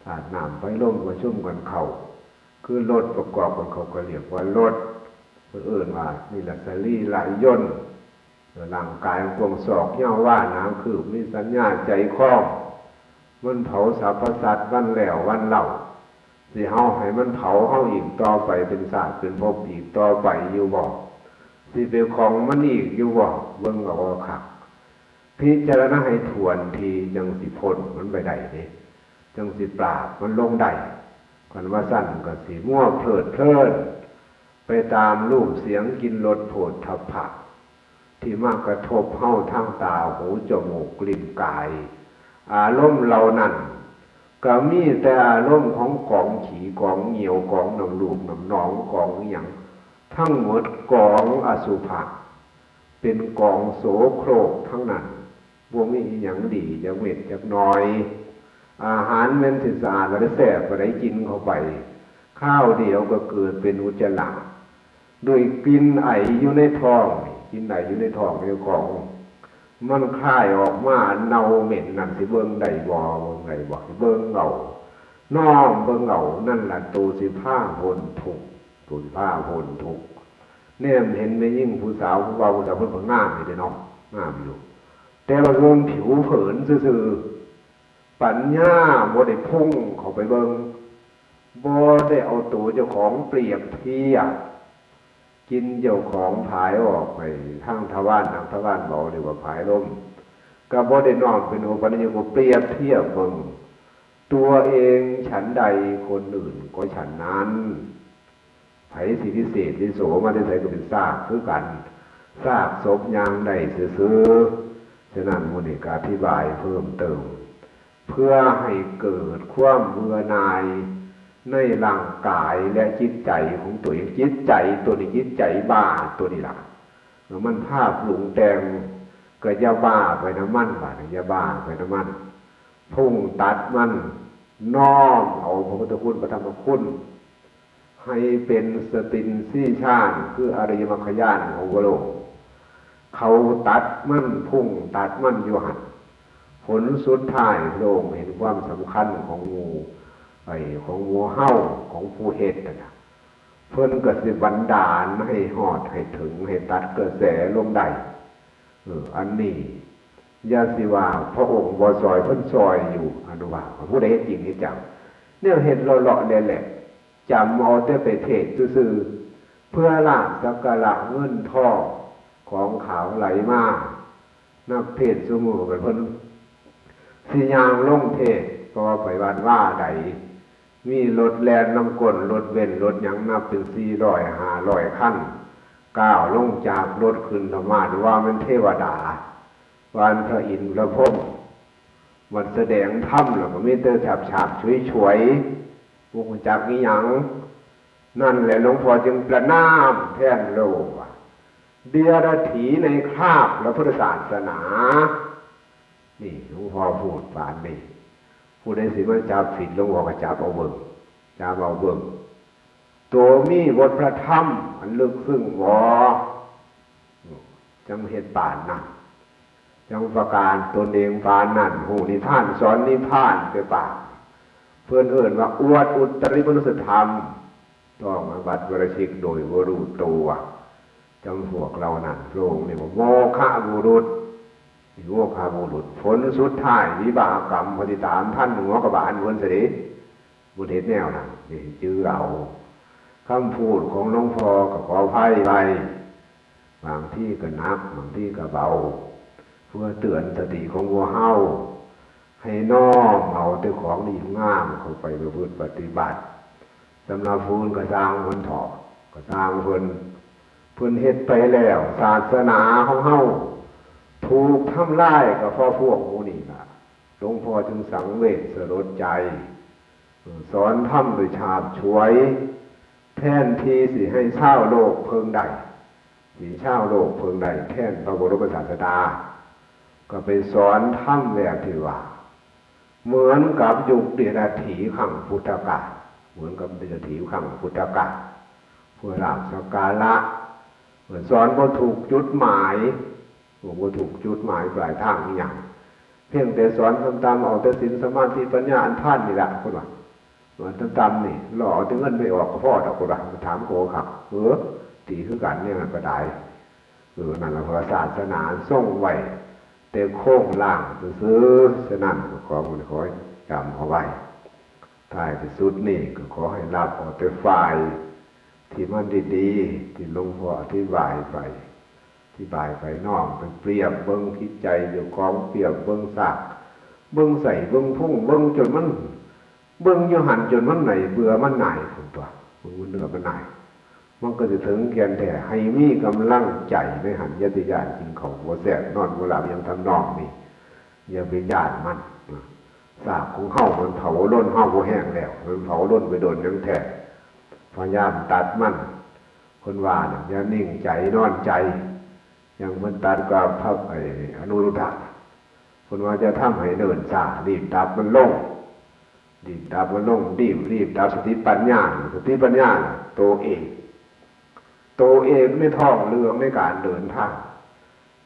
ธาตุน้ำไฟลมประชุมกันเข้า คือรถประกอบกันเข้าก็เรียกว่ารถ เพิ่นเอิ้นว่านี่ล่ะสรีระยนต์ ร่างกายกว้างศอกยาววา หนาคืบ มีสัญญาใจคล้อง มันเผาสรรพสัตว์วันแล้ววันเล่า สิเฮาให้มันเผาเฮาอีกต่อไป เป็นชาติเป็นภพอีกต่อไปอยู่บ่ สิไปของมันอีกอยู่บ่ เบิ่งเอาคัก พิจารณาให้ถ้วนทีจังสิพ้นมันไปได้เด้ จังสิปราบมันลงได้ คันว่าซั่นก็สิมัวเพลิดเพลิน ไปตามรูปเสียงกลิ่นรสโผฏฐัพพะ ที่มากระทบเฮาทางตาหูจมูกลิ้นกาย อารมณ์เหล่านั้น ก็มีแต่อารมณ์ของกองขี้กองเหยี่ยวกองน้ำลูกน้ำหนองกองอิหยัง ทั้งหมดกองอสุภะ เป็นกองโสโครกทั้งนั้น บ่มีอิหยังดีจักเม็ดจักน้อย อาหารแม่นสิสะอาดและแซ่บปานใดกินเข้าไป คราวเดียวก็เกิดเป็นอุจจาระ ด้วยกลิ่นไออยู่ในท้อง กลิ่นไออยู่ในท้องในของ มันคายออกมาเน่าเหม็นนั่น สิเบิ่งได้บ่ เบิ่งได้บ่ สิเบิ่งเอา น้อมเบิ่งเอา นั่นล่ะตัวสิพาพ้นทุกข์ ตัวสิพาพ้นทุกข์ แนมเห็นแม่หญิงผู้สาวผู้บ่าวผู้สาวเพิ่นก็งามอยู่เด้เนาะ งามอยู่ แต่ว่าเบิ่งผิวเผินซื่อๆ ปัญญาบ่ได้พุ่งเข้าไปเบิ่ง บ่ได้เอาตัวเจ้าของเปรียบเทียบ กินเจ้าของผายออกไปทางทวาร ทางทวารเบาเรียกว่าผายลม ก็บ่ได้น้อมเป็นอุปนิยมเปรียบเทียบเบิ่ง ตัวเองฉันใดคนอื่นก็ฉันนั้น ไผสิวิเศษวิโสมาแต่ไสก็เป็นซากคือกัน ซากศพย่างได้ซื่อๆ ฉะนั้นมื้อนี้ก็อธิบายเพิ่มเติม เพื่อให้เกิดความเบื่อหน่ายในร่างกายและจิตใจของตัวเอง จิตใจตัวนี้ จิตใจบ้าตัวนี้ล่ะ มันพาปรุงแต่ง ก็อย่าบ้าไปนำมัน บาดนี้อย่าบ้าไปนำมัน พุ่งตัดมัน น้อมเอาพระพุทธคุณพระธรรมคุณ ให้เป็นสตินสีชาน คืออริยมรรคญาณของพระองค์ เขาตัดมัน พุ่งตัดมันอยู่หั่น ผลสุดท้ายพระองค์เห็นความสำคัญของหมู่ ไอ้ ของหมู่เฮา ของผู้เฮ็ดนั่นน่ะ เพิ่นก็สิบันดาลให้ฮอดให้ถึง ให้ตัดกระแสลงได้ เออ อันนี้อย่าสิว่าพระองค์บ่ซอย เพิ่นซอยอยู่ อนุภาพ ผู้ใดเฮ็ดจริงเฮ็ดจัง แนวเฮ็ดเลาะๆแหละๆ จำเอาแต่ไปเทศน์ซื่อๆ เพื่อลาภสักการะ เงินทองของขาวไหลมา นักเทศน์ซุมื้อกันเพิ่นสิย่างลงเทศน์ เพราะว่าไปวัดว่าใด มีรถแล่นนำก้น รถเบนซ์ รถหยังนับเป็นสี่ร้อยห้าร้อยคัน ก้าวลงจากรถขึ้นธรรมาสน์ ว่าแม่นเทวดา ว่าแม่นพระอินทร์พระพรหม มันแสดงธรรมแล้วก็มีแต่ฉาบๆ ฉวยๆ บ่ฮู้จักอีหยัง นั่นแหละหลวงพ่อจึงประณามแทนโลกว่า เดียรถีในคราบพระพุทธศาสนา นี่หลวงพ่อพูดปานนี้ ผู้ใดสิมาจับผิดหลวงพ่อก็จับเอาเบิ่ง จับเอาเบิ่ง ตัวมีบทพระธรรมอันลึกซึ้งบ่ จั่งเฮ็ดปานนั้น จั่งประกาศตนเองปานนั้น ฮู้นิพพาน สอนนิพพานไปปาน เพิ่นเอิ้นว่าอวดอุตริมนุสธรรม ต้องอาบัติปาราชิกโดยบ่รู้ตัว จำพวกเหล่านั้น พระองค์เรียกว่าโมฆะบุรุษ นี่โมฆะบุรุษ ผลสุดท้ายวิบากกรรม พอสิตามทันหัวกะบาลเพิ่นซะเด้ บ่เฮ็ดแนวนั้น นี่จื่อเอา คำพูดของหลวงพ่อก็ขออภัยไป บางทีก็หนัก บางทีก็เบา เพื่อเตือนสติของพวกเฮา ให้น้อมเอาแต่ของดีงามเข้าไปประพฤติปฏิบัติ สำหรับผู้อื่นก็ซ่างเพิ่นเถาะ ก็ซ่างเพิ่น เพิ่นเฮ็ดไปแล้ว ศาสนาของเฮาถูกทำลายก็เพราะพวกหมู่นี้ล่ะ หลวงพ่อจึงสังเวชสลดใจ สอนธรรมโดยฉาบฉวย แทนที่สิให้ชาวโลกเพิ่งได้ สิชาวโลกเพิ่งได้แทนพระบรมศาสดา ก็ไปสอนธรรมแบบที่ว่า เหมือนกับยุคเดรัจฉีครั้งพุทธกาล เหมือนกับเดรัจฉีครั้งพุทธกาล เพื่อลาภสักการะ สอนบ่ถูกจุดหมาย บ่ถูกจุดหมายปลายทางอีหยัง เพียงแต่สอนตำๆ เอาแต่ศีลสมาธิปัญญาอันพันนี่แหละ เพิ่นว่า สอนตำๆ นี่ รอเอาแต่เงินไม่ออกก็พอดอก เพิ่นว่า มาถามโกคัก เออ ดีคือกันเนี่ยมันก็ได้ เออ นั่นล่ะ เพราะว่าศาสนาทรงไว้แต่โครงร่างซื่อๆ ฉะนั้นก็ขอ ขอให้จำเอาไว้ ท้ายที่สุดนี่ก็ขอให้รับเอาแต่ฝ่ายที่มันดีๆ ที่หลวงพ่ออธิบายไป อธิบายไป น้อมไปเปรียบเบิ่งจิตใจเจ้าของ เปรียบเบิ่งซาก เบิ่งไส้ เบิ่งพุง เบิ่งจนมัน เบิ่งอยู่หั่นจนมันไหนเบื่อมันหน่ายพุ้นตั๊ว เบิ่งมันเบื่อมันหน่าย มันก็สิถึงแก่นแท้ ให้มีกำลังใจในหั่น อย่าสิย้านกินข้าวบ่แซ่บ นอนบ่หลับ อย่างทำนองนี้ อย่าไปย้านมัน ซากของเฮามันเผาลนเฮาบ่แห้งแล้ว มันเผาลนไปโดนหยังแท้ พยายามตัดมัน เพิ่นว่าน่ะ อย่านิ่งใจนอนใจ อย่างเพิ่นตัดกับพระ ไอ้ อนุรุทธะ เพิ่นว่าจะทำให้เนิ่นช้า รีบดับมันลง รีบดับมันลง รีบ รีบดับสติปัญญา สติปัญญาน่ะ ตัวเอก ตัวเอกในท้องเรื่องในการเดินทาง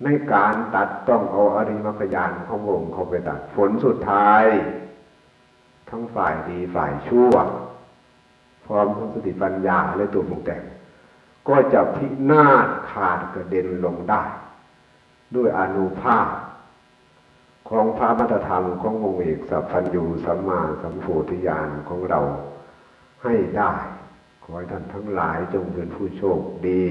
ในการตัดต้องเอาอริยมรรคญาณของพระองค์เข้าไปตัด ผลสุดท้าย ทั้งฝ่ายดีฝ่ายชั่ว พร้อมทั้งสติปัญญาและตัวปรุงแต่ง ก็จะพินาศขาดกระเด็นลงได้ ด้วยอานุภาพ ของพระมัตธรรมขององค์เอกสัพพัญญูสัมมาสัมโพธิญาณของเราให้ได้ ขอให้ท่านทั้งหลายจงเป็นผู้โชคดี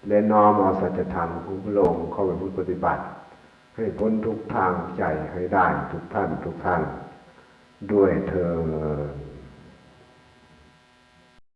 และน้อมเอาสัจธรรมของพระองค์เข้าไปประพฤติปฏิบัติ ให้พ้นทุกข์ทางใจให้ได้ทุกท่านทุกท่าน ด้วยเทอญ